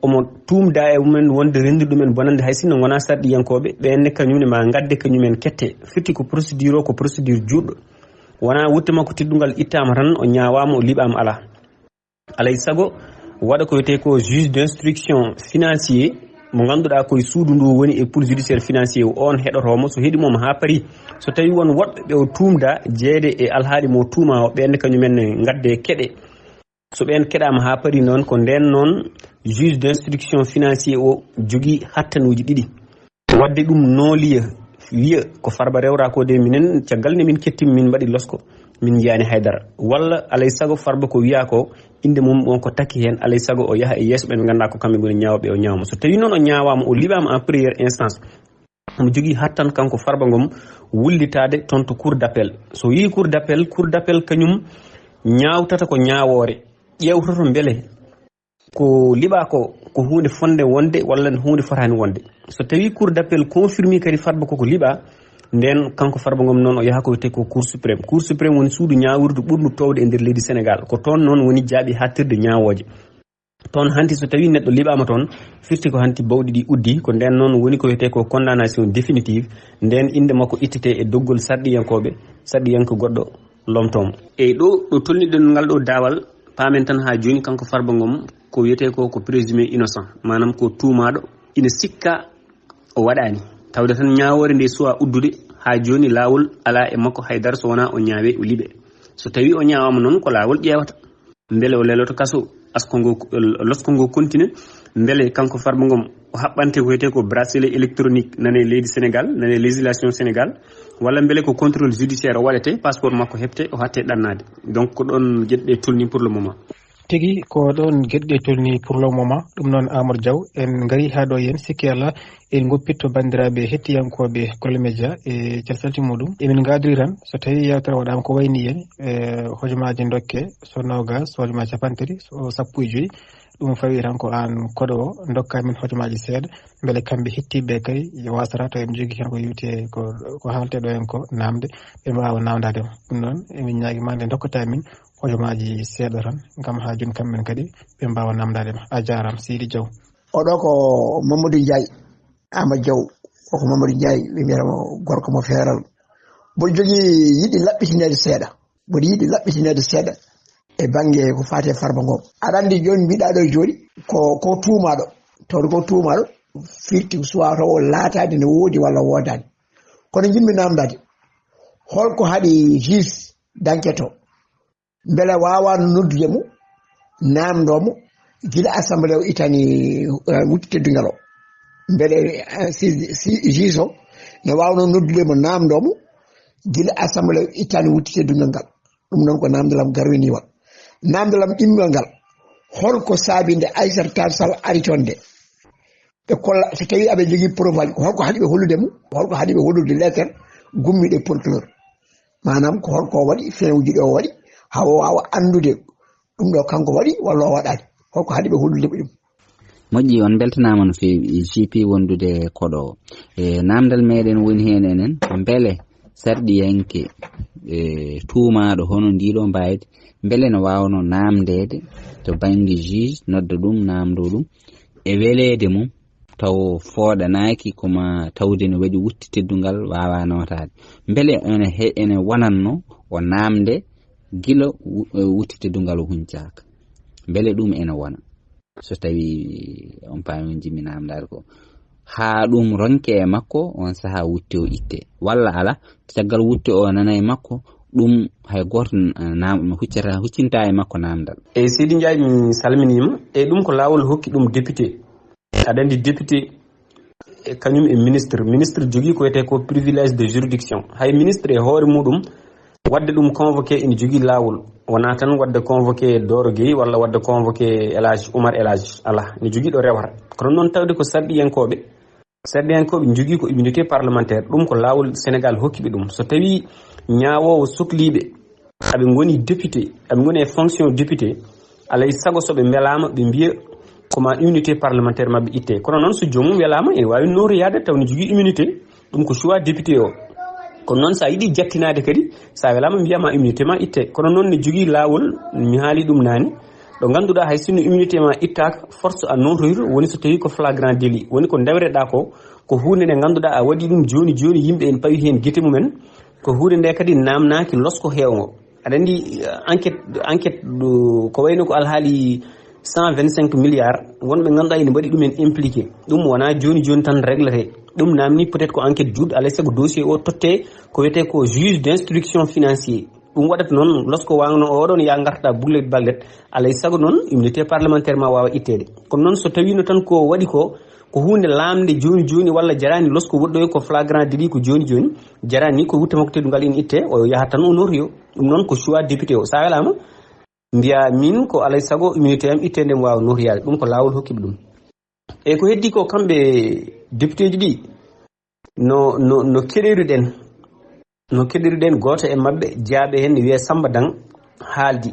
omo tuumda e mumen wonde renndude ɗumen bonannde, hay sinno ngonaa sarɗiyankooɓe, ɓeen ne kañum ne maa ngadde kañumen kette. Firti ko procédure o, ko procédure juutɗo. Wonaa wutte makko teddungal ittaama tan, o ñaawaama, o liɓaama, alaa. Alay sago, waɗa ko wiyetee ko juge d'instruction financier, mo ngannduɗaa ko e suudu ndu woni e pôle judiciaire financier o, oon heɗotoo mo, so heɗi mo haa parii. So tawii won woɗɓe ɓe o tuumda jeyeede e alhaali mo tuuma o, ɓeen ne kañumen ne ngadde keɗe. So ɓeen keɗaama haa parii noon, ko ndeen noon juge d'instruction financier o jogii hattanuuji ɗiɗi. Waɗde ɗum non-lieu, wiya ko Farba rewra ko de, minen caggal nde min kettiima min mbaɗi losko, min njiyaani haydara. Walla alay sago Farba ko wiyaa ko, innde mum on ko takki heen, alay sago o yaha e yeeso ɓe ɓe ngannduɗaa ko kamɓe ngoni ñaawooɓe o ñaawma. So tawii noon o ñaawaama, o liɓaama en première instance, omo jogii hattan kanko Farba Ngom wullitaade toon to cour d'appel. So yii cour d'appel, cour d'appel kañum ñaawtata ko ñaawoore, ƴeewtoto mbele ko liɓaa ko, ko huunde fotnde wonde walla huunde fotaani wonde. So tawii cour d'appel confirmii kadi Farba koko liɓaa, ndeen kanko Farba Ngom noon o yaha ko wiyetee ko cour suprême. Cour suprême woni suudu ñaawirdu ɓurndu toowde e nder leydi Sénégal. Ko toon noon woni jaaɓi haaɗtirde ñaawooje. Toon hanti so tawii neɗɗo liɓaama toon, firti ko hanti bawɗi ɗi uddi, ko ndeen noon woni ko wiyetee ko condamnation définitive, ndeen innde makko ittete e doggol sarɗiyankooɓe, sarɗiyanke goɗɗo lomtoo mo. Eyi, ɗo, ɗo tolniɗen ngal ɗo daawal, paamen tan haa jooni kanko Farba Ngom ko wiyetee ko, ko présumé innocent, maanaam ko tuumaaɗo, ina sikka o waɗaani. Tawde tan ñaawoore nde suwaa uddude, haa jooni laawol alaa e makko hay dara so wonaa o ñaawee, o liɓee. So tawii o ñaawaama noon, ko laawol ƴeewata. Mbele o leloto kaso, asko ngo, losko ngo continue. Mbele kanko Farba Ngom o haɓɓante ko wiyetee ko bracelet électronique nane leydi Sénégal, nane législation Sénégal, walla mbele ko contrôle judiciaire o waɗete, passeport makko heɓte, o hatte ɗannaade. Donc ko ɗoon geɗe ɗe tolni pour le moment. Tigi ko ɗoon geɗe ɗe tolni pour le moment. Ɗum noon Amadou Diaw, en ngari haa ɗo yen sikki Allah en ngoppitto banndiraaɓe hettiyankooɓe Golle Media e calsalti muɗum. Emin ngaadiri tan so tawii yewtere waɗaama ko wayni yen, e hojomaaji ndokke so noogas, hojomaaji cappanɗe tati, so sappo e joyi. Ɗum fawi tan ko aan koɗo o, ndokka min hojomaaji seeɗa, mbele kamɓe hettiiɓe kadi wasata taw eɓe njogii heen ko yewti e ko, ko haalte ɗo en ko naamde, ɓe mbaawa naamndaade ma. Ɗum noon, emin ñaagi ma nde ndokkata min hojomaaji seeɗa tan, ngam haa jooni kamɓe kadi ɓe mbaawa naamndaade ma. A jaaraama, Seydi Diaw. Oɗo ko Mamadou Ndiaye, Ama Diaw, koko Mamadou Ndiaye, ɓe mbiyata mo gorko mo feeral. Mboɗo jogii yiɗi laɓɓitineede seeɗa. Mboɗo yiɗi laɓɓitineede seeɗa e bannge ko faati e Farba Ngom. Aɗa anndi jooni mbiɗa ɗo jooni ko, ko tuumaaɗo. Tawde ko tuumaaɗo firti ko suwaa taw o laataade ne woodi walla woodaani. Kono njiɗmi naamndaade, holko haɗi juge d'enquête o? Mbele waawaano noddude mo, naamndoo mo, gila assemblée o ittani, eh, wutte teddungal o? Mbele, eh, si, si juge o ne waawnoo noddude mo, naamndoo mo, gila assemblée o ittani wutte teddungal ngal? Ɗum noon ko naamndal am garwiniiwal. Naamndal am ɗimmal ngal, holko saabi nde Aissata Tall Sall ari toon nde? Ɓe kolla, so tawii aɓe njogii preuve aji, ko holko haɗi ɓe hollude mo? Holko haɗi ɓe hollude lettre gummiiɗo e procureur? Maanaam, ko holko o waɗi, fewuji ɗi o waɗi, haa o waawa anndude ɗum ɗo kanko waɗi walla o waɗaani? Holko haɗi ɓe hollude ɓe ɗum? Moƴƴi, on mbeltanaama no feewi, J P, wondude koɗo o. E, naamndal meɗen woni heen enen, mbele sarɗiyanke, e, tuumaaɗo hono ndiɗo mbaydi, mbele no waawnoo naamndeede to bannge juge, nodda ɗum, naamndoo ɗum, e weleede mum, taw fooɗanaaki ko ma tawde ne waɗi wutte teddungal, waawaa nootaade. Mbele ene he-, ene wonatnoo o naamnde gila wu-, e, wutte teddungal o huncaaka? Mbele ɗum ene wona? So tawii on paami, on njiɗmi naamndaade ko haa ɗum ronke e makko, on sahaa wutte o itte, walla alaa, caggal wutte o nana e makko, ɗum hay gooto n-, naam-, huccata, huccinta e makko naamndal. Eyi, Seydi Ndiaye, mi salminiima. Eyi, ɗum ko laawol hokki ɗum député. Aɗa anndi député, e kañum e ministre. Ministre jogii ko wiyetee ko privilège de juridiction. Hay ministre e hoore muɗum, waɗde ɗum convoqué ina jogii laawol. Wonaa tan waɗde convoqué Doro Gueye walla waɗde convoqué El Hadj, Oumar El Hadj. Alaa, ina jogii ɗo rewata. Kono noon tawde ko sarɗiyankooɓe, sarɗiyankooɓe njogii ko immunité parlementaire. Ɗum ko laawol Sénégal hokki ɓe ɗum. So tawii ñaawoowo sokliiɓe aɓe ngoni député, aɓe ngoni e fonction député, alay sago so ɓe mbelaama, ɓe mbiya ko ma immunité parlementaire maɓɓe itte. Kono noon so joomum welaama, ene waawi nootoyaade taw ne jogii immunité. Ɗum ko choix député o. Kono noon so a yiɗi jattinaade kadi, so a welaama mbiya ma immunité ma itte. Kono noon ne jogii laawol, mi haali ɗum naane, ɗo ngannduɗaa hay sinno immunité ma ittaaka, force a nootoyto, woni so tawii ko flagrant délit, woni ko ndewreɗaa ko, ko huunde nde ngannduɗaa a waɗi ɗum jooni jooni, yimɓe ene pawi heen gite mumen. Ko huunde nde kadi naamnaaki losko heewngo. Aɗa anndi, eh, enquête, enquête ɗo, ko wayno ko alhaali cent vingt-cinq milliards, wonɓe ngannduɗaa ene mbaɗi ɗumen impliqué. Ɗum wonaa jooni jooni tan réglete. Ɗum naamni peut-être ko enquête juuɗo, alay sago dossier o totte ko wiyetee ko juge d'instruction financier. Ɗum waɗata noon, losko wangno oɗon ya ngarta buglet baglet, alay sago noon immunité parlementaire ma waawa itteede. Kono noon so tawiino tan ko waɗi ko, Ko huunde laamnde jooni jooni, walla jaraani losko woɗɗoyo ko flagrant délit ko jooni jooni. Jaraani ko wutte makko teddungal ina itte, o yaha tan o notoyo. Ɗum noon ko choix député o. So a welaama, mbiya min ko alay sago immunité am itte nde mi waawa notoyaade. Ɗum ko laawol hokki ɓe ɗum. E ko heddi ko kamɓe député ji ɗi, no, no, no keɗoyruɗen, no keɗoyruɗen gooto e maɓɓe, jaaɓe heen ne wiyee Samba Dang haaldi.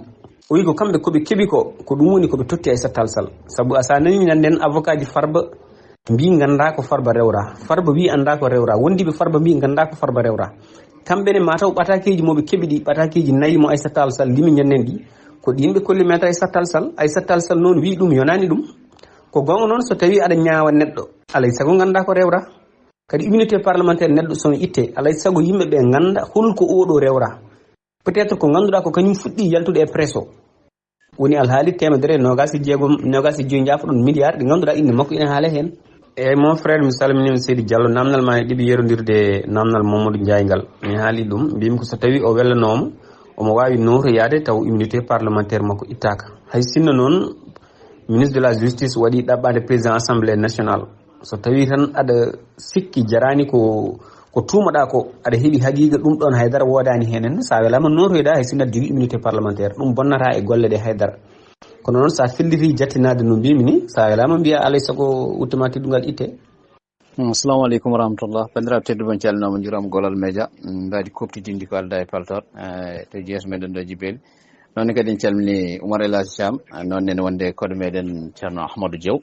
O wi ko kamɓe ko ɓe keɓi ko, ko ɗum woni ko ɓe totti Aissata Tall Sall. Sabu a, so a nanii nan nden avocat ji Farba mbii nganndaa ko Farba rewra. Farba wii anndaa ko rewra. Wondiiɓe Farba mbii nganndaa ko Farba rewra. Kamɓe ne mataw ɓatakeeji mo ɓe keɓi ɗi, ɓatakeeji nayi mo Aissata Tall Sall limi ñannen ɗi, ko ɗiin ɓe kolli maître Aissata Tall Sall. Aissata Tall Sall noon wii ɗum yonaani ɗum. Ko goonga noon, so tawii aɗa ñaawa neɗɗo, alay sago nganndaa ko rewra. Kadi immunité parlementaire neɗɗo so no itte, alay sago yimɓe ɓe ngannda hol ko oɗo rewra. Peut-être ko ngannduɗaa ko kañum fuɗɗi yaltude e presse o. Woni alhaali teemedere e noogaas e jeegom, noogaas e joyi njaafoɗon milliard ɗi ngannduɗaa innde makko ina haala heen. Eeyi, mon frère, mi salminiima Seydi Diallo. Naamnal maa e ɗiɗi yerondirde naamnal Mamadou Ndiaye ngal. Mi haali ɗum, mbimi ko so tawii o wellanooma, omo waawi nootoyaade taw immunité parlementaire makko ittaaka. Hay sinno noon, ministre de la justice waɗi ɗaɓɓaande président assemblée nationale. So tawii tan aɗa sikki jaraani ko, ko tuumoɗaa ko, aɗa heɓi haqiiqa ɗum ɗoon haydara woodaani heen, en, so a welaama nootoyɗaa hay sinno aɗa jogii immunité parlementaire. Ɗum bonnataa e golle ɗe haydara. Kono noon, so a felliti jattinaade no mbimi ni, so a welaama mbiya alay sago wutte ma teddungal itte. Mm, assalamu alaikum warahmatullah. Banndiraaɓe tedduɓe, on calminaama, njuuraama Golol Media. Mm, mbaadi kuuɓtidinndi ko aldaa e paltoor, eh, to jeeso meɗen ɗo Jibeli. Noon ne kadi en calmini Oumar El Hadj Thiam, eh, noon ne wonde koɗo meɗen Ceerno Ahmadou Diaw.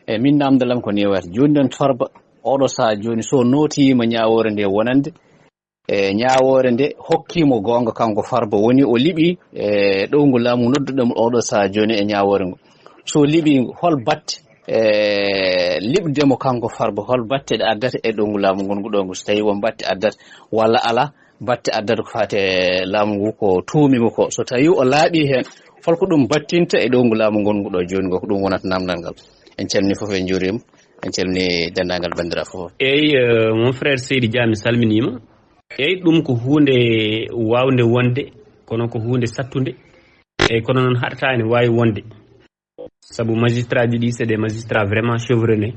E min naamndal am ko ni wayata. Jooni noon Farba, oɗo sahaa jooni so nootiima ñaawoore nde wonande, e ñaawoore nde hokkiimo goonga kanko Farba, woni o liɓi e ɗowngu laamu nodduɗo mo oɗo sahaa jooni e ñaawoore ngo. So liɓi ngo, hol batte, e liɓde mo kanko Farba, hol batte ɗe addata e ɗowngu laamu ngongu ɗo ngu, so tawii won batte addata walla alaa batte addata ko faati e laamu ngu ko tuumi mo ko? So tawii o laaɓii heen, holko ɗum battinta e ɗowngu laamu ngongu ɗo jooni ngo? Ko ɗum wonata naamndal ngal. En calmini fof, en njuuriima, en calmini denndaangal banndiraaɓe fof. Eeyi, eh, mon frère Seydi Dia, mi salminiima. Eeyi, ɗum ko huunde waawnde wonde, kono ko huunde sattunde. Eeyi, kono noon haɗataa ene waawi wonde. Sabu magistrat ji ɗi, c'est des magistrats vraiment chevronnés.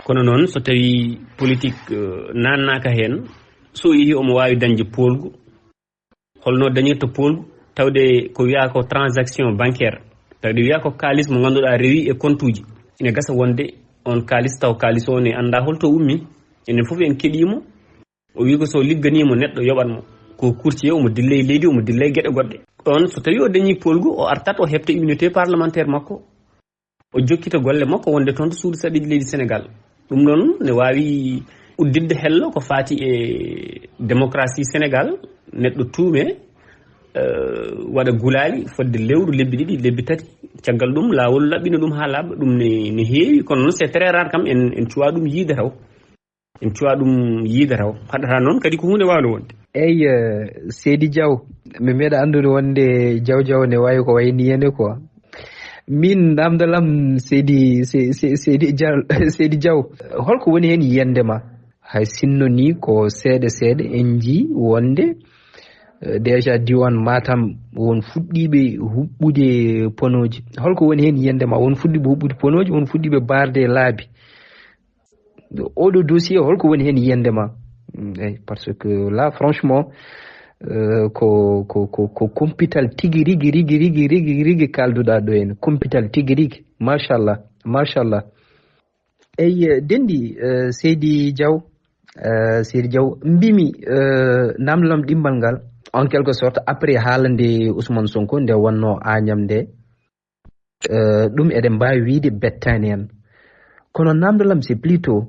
Kono noon, so tawii politique, eh, naannaaka heen, so o yehii omo waawi dañde poolgu, holno dañirta poolgu, tawde ko wiyaa ko transaction bancaire, tawde wiyaa ko kaalis mo ngannduɗaa rewi e kontuuji. Ina gasa wonde on kaalis, taw kaalis o ne anndaa holto ummi. Enen fof en keɗiimo, o wi ko so ligganiimo neɗɗo yoɓat mo. Ko courtier, omo dillay leydi, omo dillay geɗe goɗɗe. Ɗoon, so tawii o dañii poolgu, o artat o heɓta immunité parlementaire makko. O jokkita golle makko wonde toon to suudu saɗeeji leydi Sénégal. Ɗum noon ne waawi udditde hello ko faati e démocratie Sénégal, neɗɗo tuume, eh, waɗa gulaali fodde lewru, lebbi ɗiɗi, lebbi tati. Caggal ɗum, laawol laɓɓina ɗum haa laaɓa. Ɗum ne, ne heewi, kono noon c'est très rare kam en, en cuwaa ɗum yiide taw. En cuwaa ɗum yiide taw. Haɗataa noon kadi ko huunde waawnde wonde. Eyi, eh, Seydi Diaw, mi meeɗa anndude wonde Diaw Diaw ne waawi ko wayi ni henne quoi. Min, naamndal am, Seydi, Se-, Se-, Seydi Dial-, Seydi Diaw, holko woni heen yiyannde ma? Hay sinno ni ko seeɗa seeɗa en njii wonde, eh, déjà diiwaan Matam won fuɗɗiiɓe huɓɓude ponooji. Holko woni heen yiyannde ma? Won fuɗɗiiɓe huɓɓude ponooji, won fuɗɗiiɓe baarde laabi. Oɗo dossier, holko woni heen yiyannde ma? Mm, eyi, parce que là, franchement, euh, ko, ko, ko, ko kumpital tigi rigi, rigi, rigi, rigi, rigi kalduɗaa ɗo heen. Kumpital tigi rigi. Machallah, machallah. Eyi, eh, denndi, eh, Seydi Diaw, eh, Seydi Diaw, mbimi, eh, naamndal am ɗimmal ngal, en quelque sorte, après haalande Ousmane Sonko, nde wonnoo Agnam nde, eh, ɗum eɗen mbaawi wiyde bettaani en. Kono naamndal am, c'est plutôt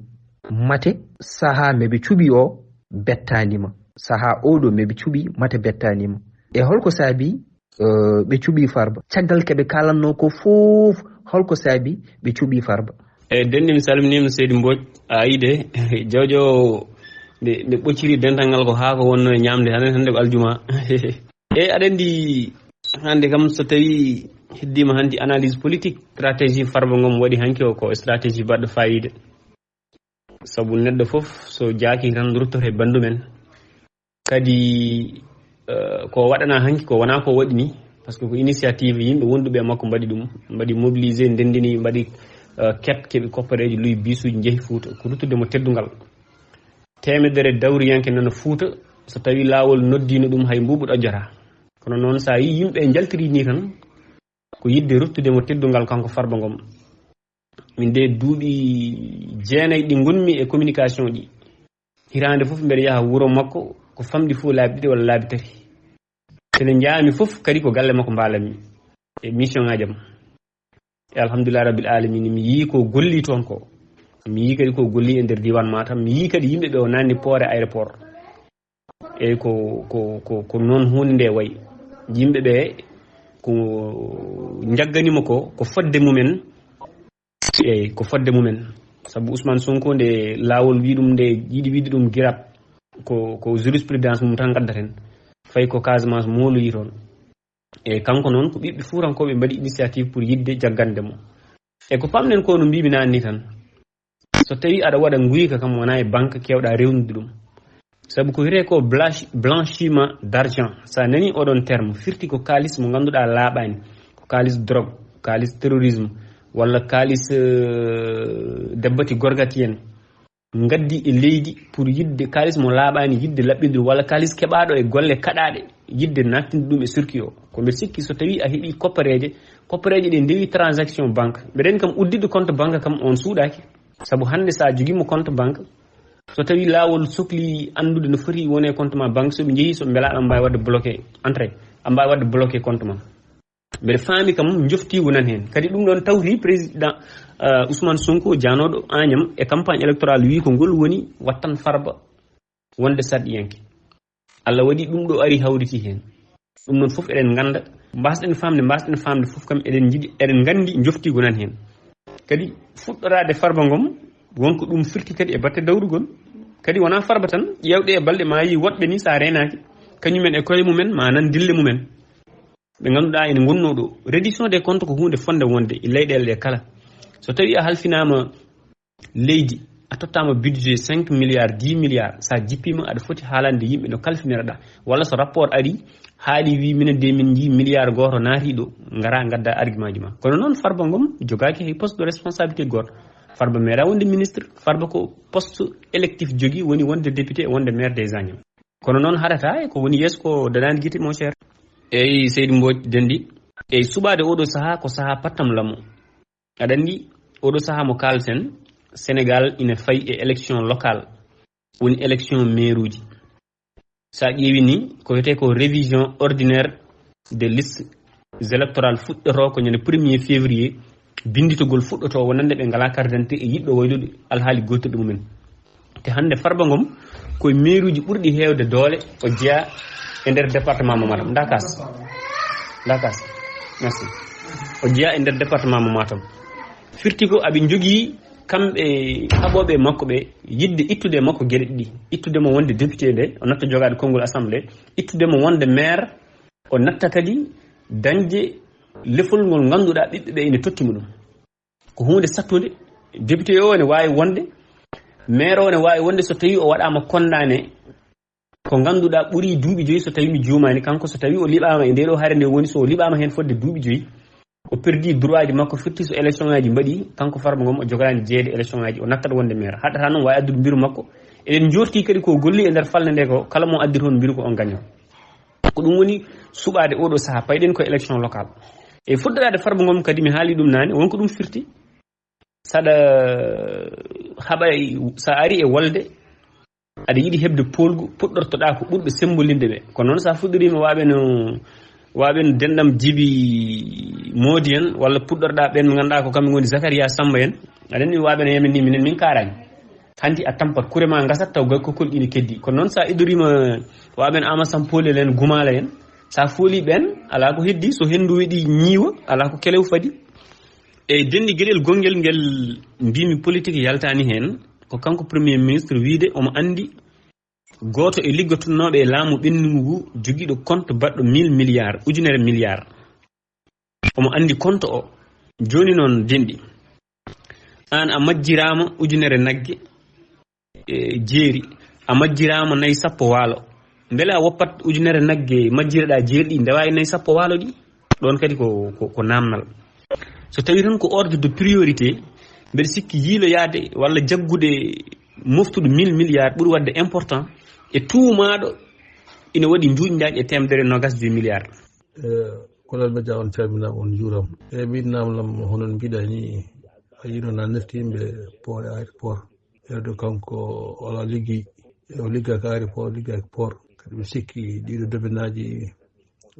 mate sahaa mo ɓe cuɓi o bettaani ma. Sahaa oɗo mo ɓe cuɓi mate bettaani ma. E holko saabi, eh, ɓe cuɓi Farba? Caggal ko ɓe kaalannoo ko fof, holko saabi ɓe cuɓi Farba? Eyi, denndi, mi salminiima Seydi Mbodj. A yiide, Diaw Diaw nde, nde ɓocciri dental ngal ko haa ko wonnoo e ñaamde hannde, hannde ko aljuma. Eyi, aɗa anndi hannde kam so tawii heddiima hannde analyse politique, stratégie Farba Ngom waɗi hanki o ko stratégie baɗɗo faayiida. Sabu neɗɗo fof so jaaki tan ruttoto e banndum en. Kadi, eh, ko waɗanaa hanki ko wonaa ko waɗi ni, parce que ko initiative yimɓe wonduɓe e makko mbaɗi ɗum, mbaɗi mobilisé, ndenndini, mbaɗi eh, ket keɓi koppareeji, luy biisuuji, njehi Fuuta, ko ruttude mo teddungal. Teemedere dawriyanke nana Fuuta, so tawii laawol noddiino ɗum, hay mbuubu ɗojjataa. Kono noon, so a yii yimɓe njaltiri nii tan, ko yiɗde ruttude mo teddungal kanko Farba Ngom. Min de duuɓi jeenayi ɗi ngonmi e communication ɗi. Hitaande fof mbeɗa yaha wuro makko, ko famɗi fof laabi ɗiɗi walla laabi tati. Te nde njaami fof kadi ko galle makko mbaalanmi e mission ngaaji am. E alhamdulillah rabbil alamin, mi yii ko golli toon ko. Mi yii kadi ko golli e nder diiwaan Matam. Mi yii kadi yimɓe ɓe o naanni poore aéroport. Eyyi, ko, ko, ko, ko noon huunde nde wayi. Yimɓe ɓe ko njagganimo ko, ko fodde mumen. Eyyi, ko fodde mumen. Sabu Ousmane Sonko nde laawol wi ɗum nde yiɗi wiide ɗum girab, ko, ko jurisprudence mum tan ngaddaten. Fayi ko Casamance mooloyi toon. E kanko noon ko ɓiɓɓe fuutankooɓe mbaɗi initiative pour yiɗde jaggande mo. E ko pamɗen ko no mbimi naanni tan. So tawi aɗa waɗa nguyka kam wona e banque kewɗa rewnude ɗum. Sabu ko wiyetee ko blanchi-, blanchiment d'argent. Sa nani oɗon terme, firti ko kaalis mo ngannduɗaa laaɓaani, ko kaalis drogue, kaalis terrorisme, walla kaalis, eh, debbati gorgati en. Ngaddi e leydi pour yiɗde kaalis mo laaɓaani, yiɗde laɓɓinde ɗum, walla kaalis keɓaaɗo e golle kaɗaaɗe, yiɗde nattinde ɗum e circuit o. Ko mbeɗa sikki so tawi a heɓi koppareeje, koppareeje ɗe ndewi transaction banque. Mbeɗen kam udditde compte banque kam on suuɗaaki. Sabu hannde so a jogiima compte banque, so tawi laawol sokli anndude no foti woni e compte ma banque, so ɓe njehi, so ɓe mbela aɗa mbaawi waɗde bloqué entrée, aɗa mbaawi waɗde bloqué compte ma. Mbeɗa faami kam njoftiigu nan heen. Kadi ɗum ɗoon tawti président, eh, Ousmane Sonko, jaanooɗo Agnam e campagne électorale, wii ko ngol woni wattan Farba wonde sarɗiyanke. Allah waɗi ɗum ɗo ari hawriti heen. Ɗum noon fof eɗen ngannda, mbasɗen faamde, mbasɗen faamde fof kam eɗen njiɗi, eɗen nganndi njoftiigu nan heen. Kadi fuɗɗoraade Farba Ngom, wonko ɗum firti kadi e batte dawrugol. Kadi wonaa Farba tan, ƴeewɗe e balɗe ma yii woɗɓe ni sa reenaaki, kañumen e koye mumen ma nan dille mumen. Ɓe ngannduɗaa ene ngonnoo ɗo. Reddition des comptes ko huunde fonnde wonde e leyɗeele ɗe kala. So tawi a halfinaama leydi, a tottaama budget cinq milliards, dix milliards, sa jippiima aɗa foti haalande yimɓe no kalfiniraɗa. Walla so rapport ari, haali wi minen de min njii milliard gooto naati ɗo, ngara ngadda argument ji ma. Kono noon Farba Ngom jogaaki hay poste de responsabilité gooto. Farba meeɗa wonde ministre, Farba ko poste électif jogi, woni wonde député e wonde maire des Agnam. Kono noon haɗata e ko woni yeeso ko daɗaani gite, mon cher. Eyyi, Seydi Mbodj Denndi. Eyyi, suɓaade oɗo sahaa ko sahaa pattam lamu. Aɗa anndi oɗo sahaa mo kaalten, Sénégal ina fayi e élection locale, woni élection maire uji. Sa ƴeewi ni, ko wiyetee ko révision ordinaire des listes électorales fuɗɗoto ko ñande premier février, binnditogol fuɗɗoto wonande ɓe ngalaa carte d'identité e yiɗɓe waylude alhaali gootirɗe mumen. Te hannde Farba Ngom ko e maire uji ɓurɗi heewde doole o jeyaa e nder département mo Matam. Ndakas. Ndakas. Merci. O jeyaa e nder département mo Matam. Firti ko aɓe njogii kamɓe kaɓooɓe makko ɓe yiɗde ittude e makko geɗe ɗiɗi. Ittude mo wonde député nde, o natta jogaade konngol assemblée. Ittude mo wonde maire, o natta kadi dañde lefol ngol ngannduɗaa ɓiɓɓe ɓe ene totti mo ɗum. Ko huunde sattunde. Député o ene waawi wonde, maire o ene waawi wonde so tawii o waɗaama condamné ko ngannduɗaa ɓuri duuɓi joyi, so tawii mi juumaani, kanko so tawii o liɓaama e ndee ɗoo hare nde woni, so o liɓaama heen fodde duuɓi joyi, o perdii droit ji makko, firti so élection ngaji mbaɗi, kanko Farba Ngom o jogaani jeyeede élection ngaji, o nattat wonde maire. Haɗata noon waawi addude mbiru makko. Eɗen njoorti kadi ko golli e nder falnde nde ko kala mo addi toon mbiru ko on gaño. Ko ɗum woni suɓaade oɗo sahaa, payɗen ko élection locale. E fuɗɗoraade Farba Ngom kadi, mi haali ɗum naane, wonko ɗum firti. Saɗa haɓa, sa ari e wolde, aɗa yiɗi heɓde poolgu, puɗɗortoɗaa ko ɓurɓe sembolinde ɓe. Kono noon sa fuɗɗoriima waaɓe no, waaɓe no denɗam Jibi Moodi en, walla puɗɗorɗaa ɓeen ɓe ngannduɗaa ko kamɓe ngoni Zakaria Samba en. Aɗa anndi waaɓe no yemen ni, minen min kaaraani. Hanti a tampat kure ma ngasat taw gay kokkol ina keddi. Kono noon sa idoriima waaɓe no Ama Sampoli en, Gumaala en, sa fooli ɓeen, alaa ko heddi, so henndu weɗi ñiiwa, alaa ko kelew fadi. Eyyi, Denndi, geɗel gonngel ngel mbimi politique yaltaani heen, ko kanko premier ministre wiide omo anndi gooto e liggotonooɓe e laamu ɓennugu ngu jogiiɗo compte baɗɗo mille milliards, ujunere milliards. Omo anndi compte o. Jooni noon, Denndi, aan a majjiraama ujunere nagge, e jeeri, a majjiraama nayi sappo waalo. Mbele a woppat ujunere nagge majjireɗaa jeeri ɗi, ndewa e nayi sappo waalo ɗi? Ɗoon kadi ko, ko, ko naamnal. So tawi tan ko ordre de priorité, Mbeɗa sikki yiiloyaade walla jaggude moftude mille milliards ɓuri waɗde important e tuumaaɗo ina waɗi njuuƴnjaaƴ e teemedere nogas du milliard. Kolal Media, on calminaama, on njuuraama. E min naamlam, hono no mbiɗa ni, a yiino na nefti yimɓe port e aéroport. Ewde kanko ala liggey, e o ligga ka aéroport, o ligga ka port. Kadi mi sikki ɗiɗo domaine aji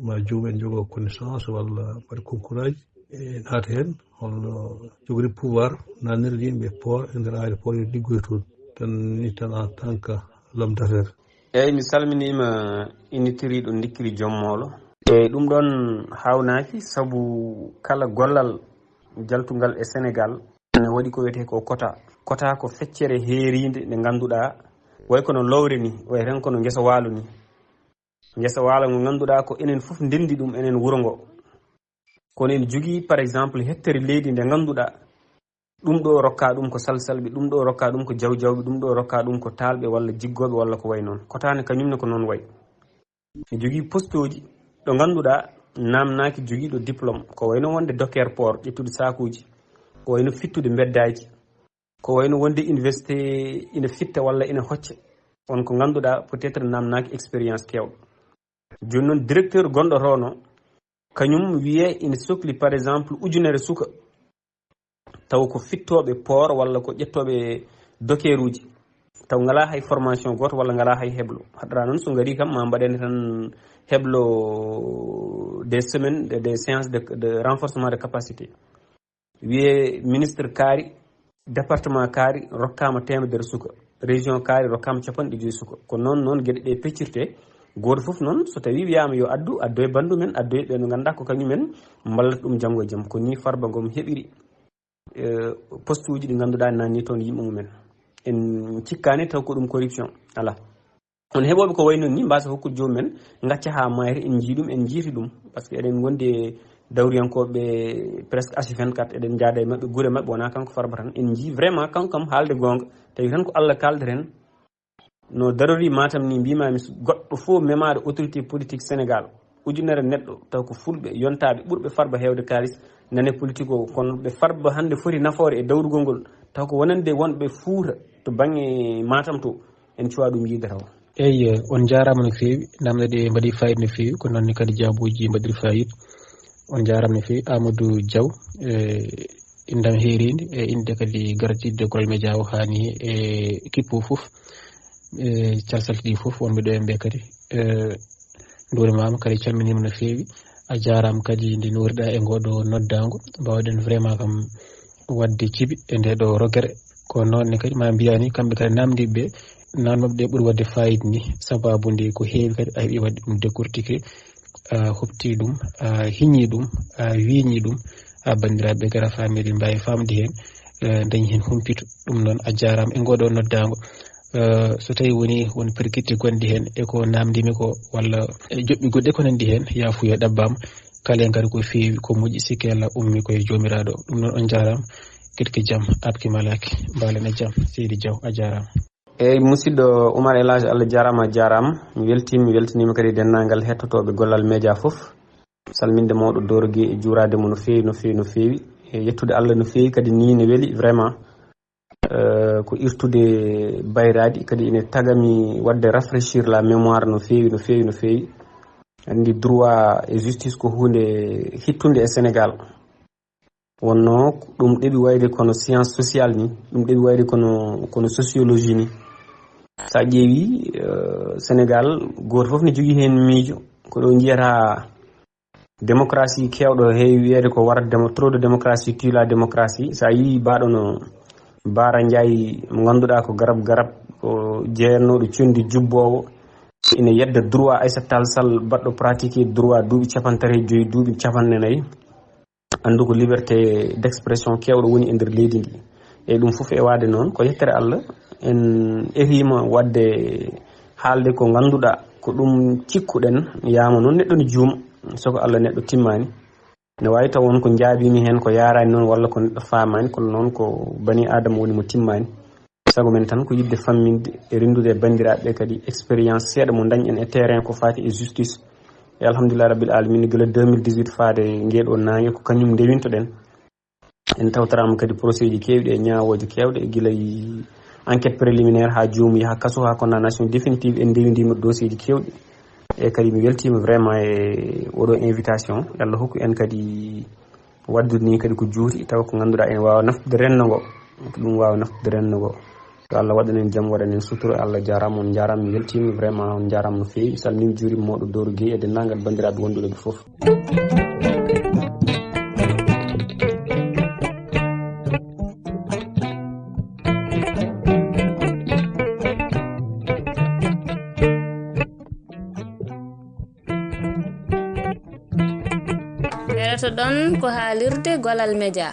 ma joomum en jogo connaissance walla mbaɗa concours aji, e naata heen, holno jogori pouvoir nanirde yimɓe port e nder aéroport, yo liggoy toon tan, ni tan en tant que l'homme d'affaires. Eyyi, mi salminiima innitirɗo Ndikkiri Joom Moolo. Eyyi, ɗum ɗoon haawnaaki, sabu kala gollal jaltungal e Senegaal ne waɗi ko wiyetee ko quota. Quota ko feccere heeriinde nde ngannduɗaa, way kono lowre ni, way tan kono ngesa waalo ni. Ngesa waalo ngo ngannduɗaa ko enen fof ndenndi ɗum, enen wuro ngo. Kono ene jogii, par exemple, hectare leydi nde ngannduɗaa ɗum ɗo rokka ɗum ko salsalɓe, ɗum ɗo rokka ɗum ko jawjawɓe, ɗum ɗo rokka ɗum ko taalɓe walla jiggooɓe walla ko way noon. Quota ne kañum ne ko noon way. Ne jogii postooji ɗo ngannduɗaa naamnaaki jogiiɗo diplôme, ko wayno wonde docker port, ƴettude saakuuji, ko wayno fittude mbeddaaji, ko wayno wonde université ina fitta walla ina hocca on ko ngannduɗaa peut-être naamnaaki expérience keewɗo. Jooni noon, directeur gonɗo toon o, kañum wiyee ina sokli, par exemple, ujunere suka, taw ko fittooɓe port walla ko ƴettooɓe dockeruuji, taw ngalaa hay formation gooto walla ngalaa hay heblo. Haɗataa noon, so ngarii kam, ma mbaɗen tan heblo des semaines, des, des séances de, de renforcement de capacité. Wiyee ministre kaari, département kaari rokkaama teemedere suka, région kaari rokkaama capanɗe joyi suka. Ko noon, noon geɗe ɗe peccirtee. Gooto fof noon, so tawii wiyaama yo addu, addoye banndum en, addoye ɓe no ngannduɗaa ko kañum en mballata ɗum janngo e jam. Ko nii Farba Ngom heɓiri, eh, postuuji ɗi ngannduɗaa naatnii toon yimɓe mum en. En cikkaani taw ko ɗum corruption. Alaa. Kono heɓooɓe ko wayi noon ni mbaasa hokkude joomum en, ngacca haa mayre, en njii ɗum, en njiiti ɗum. Parce que eɗen ngondi e dawriyankooɓe presque H vingt-quatre, eɗen njaada e maɓɓe, gure maɓɓe, wonaa kanko Farba tan. En njii vraiment kanko kam, haalde goonga, tawi tan ko Allah kaaldeten. No darori Matam ni, mbiimaami, goɗɗo fof memaade autorité politique Sénégal, ujunere neɗɗo, taw ko fulɓe, yontaaɓe, ɓurɓe Farba heewde kaalis, nane politique o. Kono ɓe Farba hannde foti nafoore e dawrugol ngol, taw ko wonande wonɓe Fuuta to baŋnge Matam to, en cuwaa ɗum yiide taw. Eyi, on njaaraama no feewi, naamne ɗe mbaɗi fayida no feewi, ko noon ne kadi jaabuuji mbaɗiri fayida. On njaaraama no feewi, Amadou Diaw, e inndam heeriinde, e innde kadi gardiiɗo Kolal Media o haani e kippu fof, e calsalɗi fof wonɓe ɗo e mbe kadi. E, nduurimaama kadi, calminiima no feewi. A jaaraama kadi nde nuuriɗaa e ngoo ɗo noddaango. Mbaawɗen vraiment kam waɗde cibi e nde ɗo rogere. Ko noon ne kadi ma mbiyaa ni, kamɓe kadi naamndiiɓe ɓe, naamnooɓe ɗe ɓuri waɗde fayida ni, sababu nde ko heewi kadi a heɓi waɗde ɗum décortiqué, a hofti ɗum, a hiñi ɗum, a wiiñi ɗum, a banndiraaɓe gara faamiri mbaawi faamde heen, eh, dañi heen humpito. Ɗum noon a jaaraama e ngoo ɗo noddaango. Eh, so tawii woni won perkitte gonɗi heen e ko naamndimi ko, walla e joɓɓi goɗɗi ko nanndi heen, yaafuya ɗabbaama. Kala en kadi ko feewi, ko moƴƴi, sikke Allah ummi ko e Joomiraaɗo. Ɗum noon on njaaraama, keɗke jam, aɓki malaaki, mbaalen e jam. Seydi Diaw, a jaaraama. Eeyi, musidɗo Oumar El Hadj, Allah jaaraama, a jaaraama. Mi weltiima, mi weltiniima kadi denndaangal hettotooɓe Gollal Media fof. Salminde mawɗo Doro Gueye e juuraade mo no feewi, no feewi, no feewi. E yettude Allah no feewi kadi, nii ne weli vraiment. Eh, ko irtude bayraaɗi, kadi ine tagami waɗde rafraîchir la mémoire no feewi, no feewi, no feewi. Anndi droit et justice ko huunde hittunde e Sénégal. Wonno ɗum ɗeɓi wayde kono science sociale ni, ɗum ɗeɓi wayde kono, kono sociologie ni. So a ƴeewi, eh, Sénégal, gooto fof ne jogii heen miijo. Ko ɗo njiyata démocratie keewɗo heewi wiyeede ko warata demo-, trop de démocratie, tue la démocratie. So a yii baaɗo no Baara Njaay, mo ngannduɗaa ko garab garab, ko jeernooɗo conndi jubboowo, ina yedda droit Aissata Tall Sall, baɗɗo pratiquer droit duuɓi capanɗe tati e joyi, duuɓi capanɗe nayi. Anndu ko liberté d'expression keewɗo woni e nder leydi ndi. E ɗum fof e waade noon, ko yettere Allah, en ehiima waɗde haalde ko ngannduɗaa, ko ɗum cikkuɗen, yaama noon neɗɗo ne juuma, so ko Allah neɗɗo timmaani. Ne waawi taw won ko njaabiimi heen ko yaaraani noon walla ko neɗɗo faamaani, kono noon ko bani Aadama woni mo timmaani. Sago men tan ko yiɗde famminde e renndude e banndiraaɓe ɓe kadi expérience seeɗa mo ndañen e terrain ko faati e justice. E alhamdulillahi rabbil alamin, gila deux mille dix-huit faade ngee ɗoo naange ko kañum ndewintoɗen. En tawtoraama kadi procédure keewɗi e ñaawooje keewɗe, gila e enquête préliminaire haa joomum yaha kaso, haa condamnation définitive. En ndewindiima dossier ji keewɗi. E kadi mi weltiima vraiment e oɗo invitation. Yo Allah hokku en kadi waɗdude ni kadi ko juuti, tawa ko ngannduɗaa ene waawa naftude renndo ngo. Ko ɗum waawa naftude renndo ngo. Yo Allah waɗan en jam, waɗan en sutura. Allah jaaraama, on njaaraama, mi weltiima vraiment, on njaaraama no feewi. Mi salminiima, juuriima Mawɗo Doro Gueye e denndaangal banndiraaɓe wonduɓe ɓe fof. Heɗoto ɗon ko haalirde Golal Media.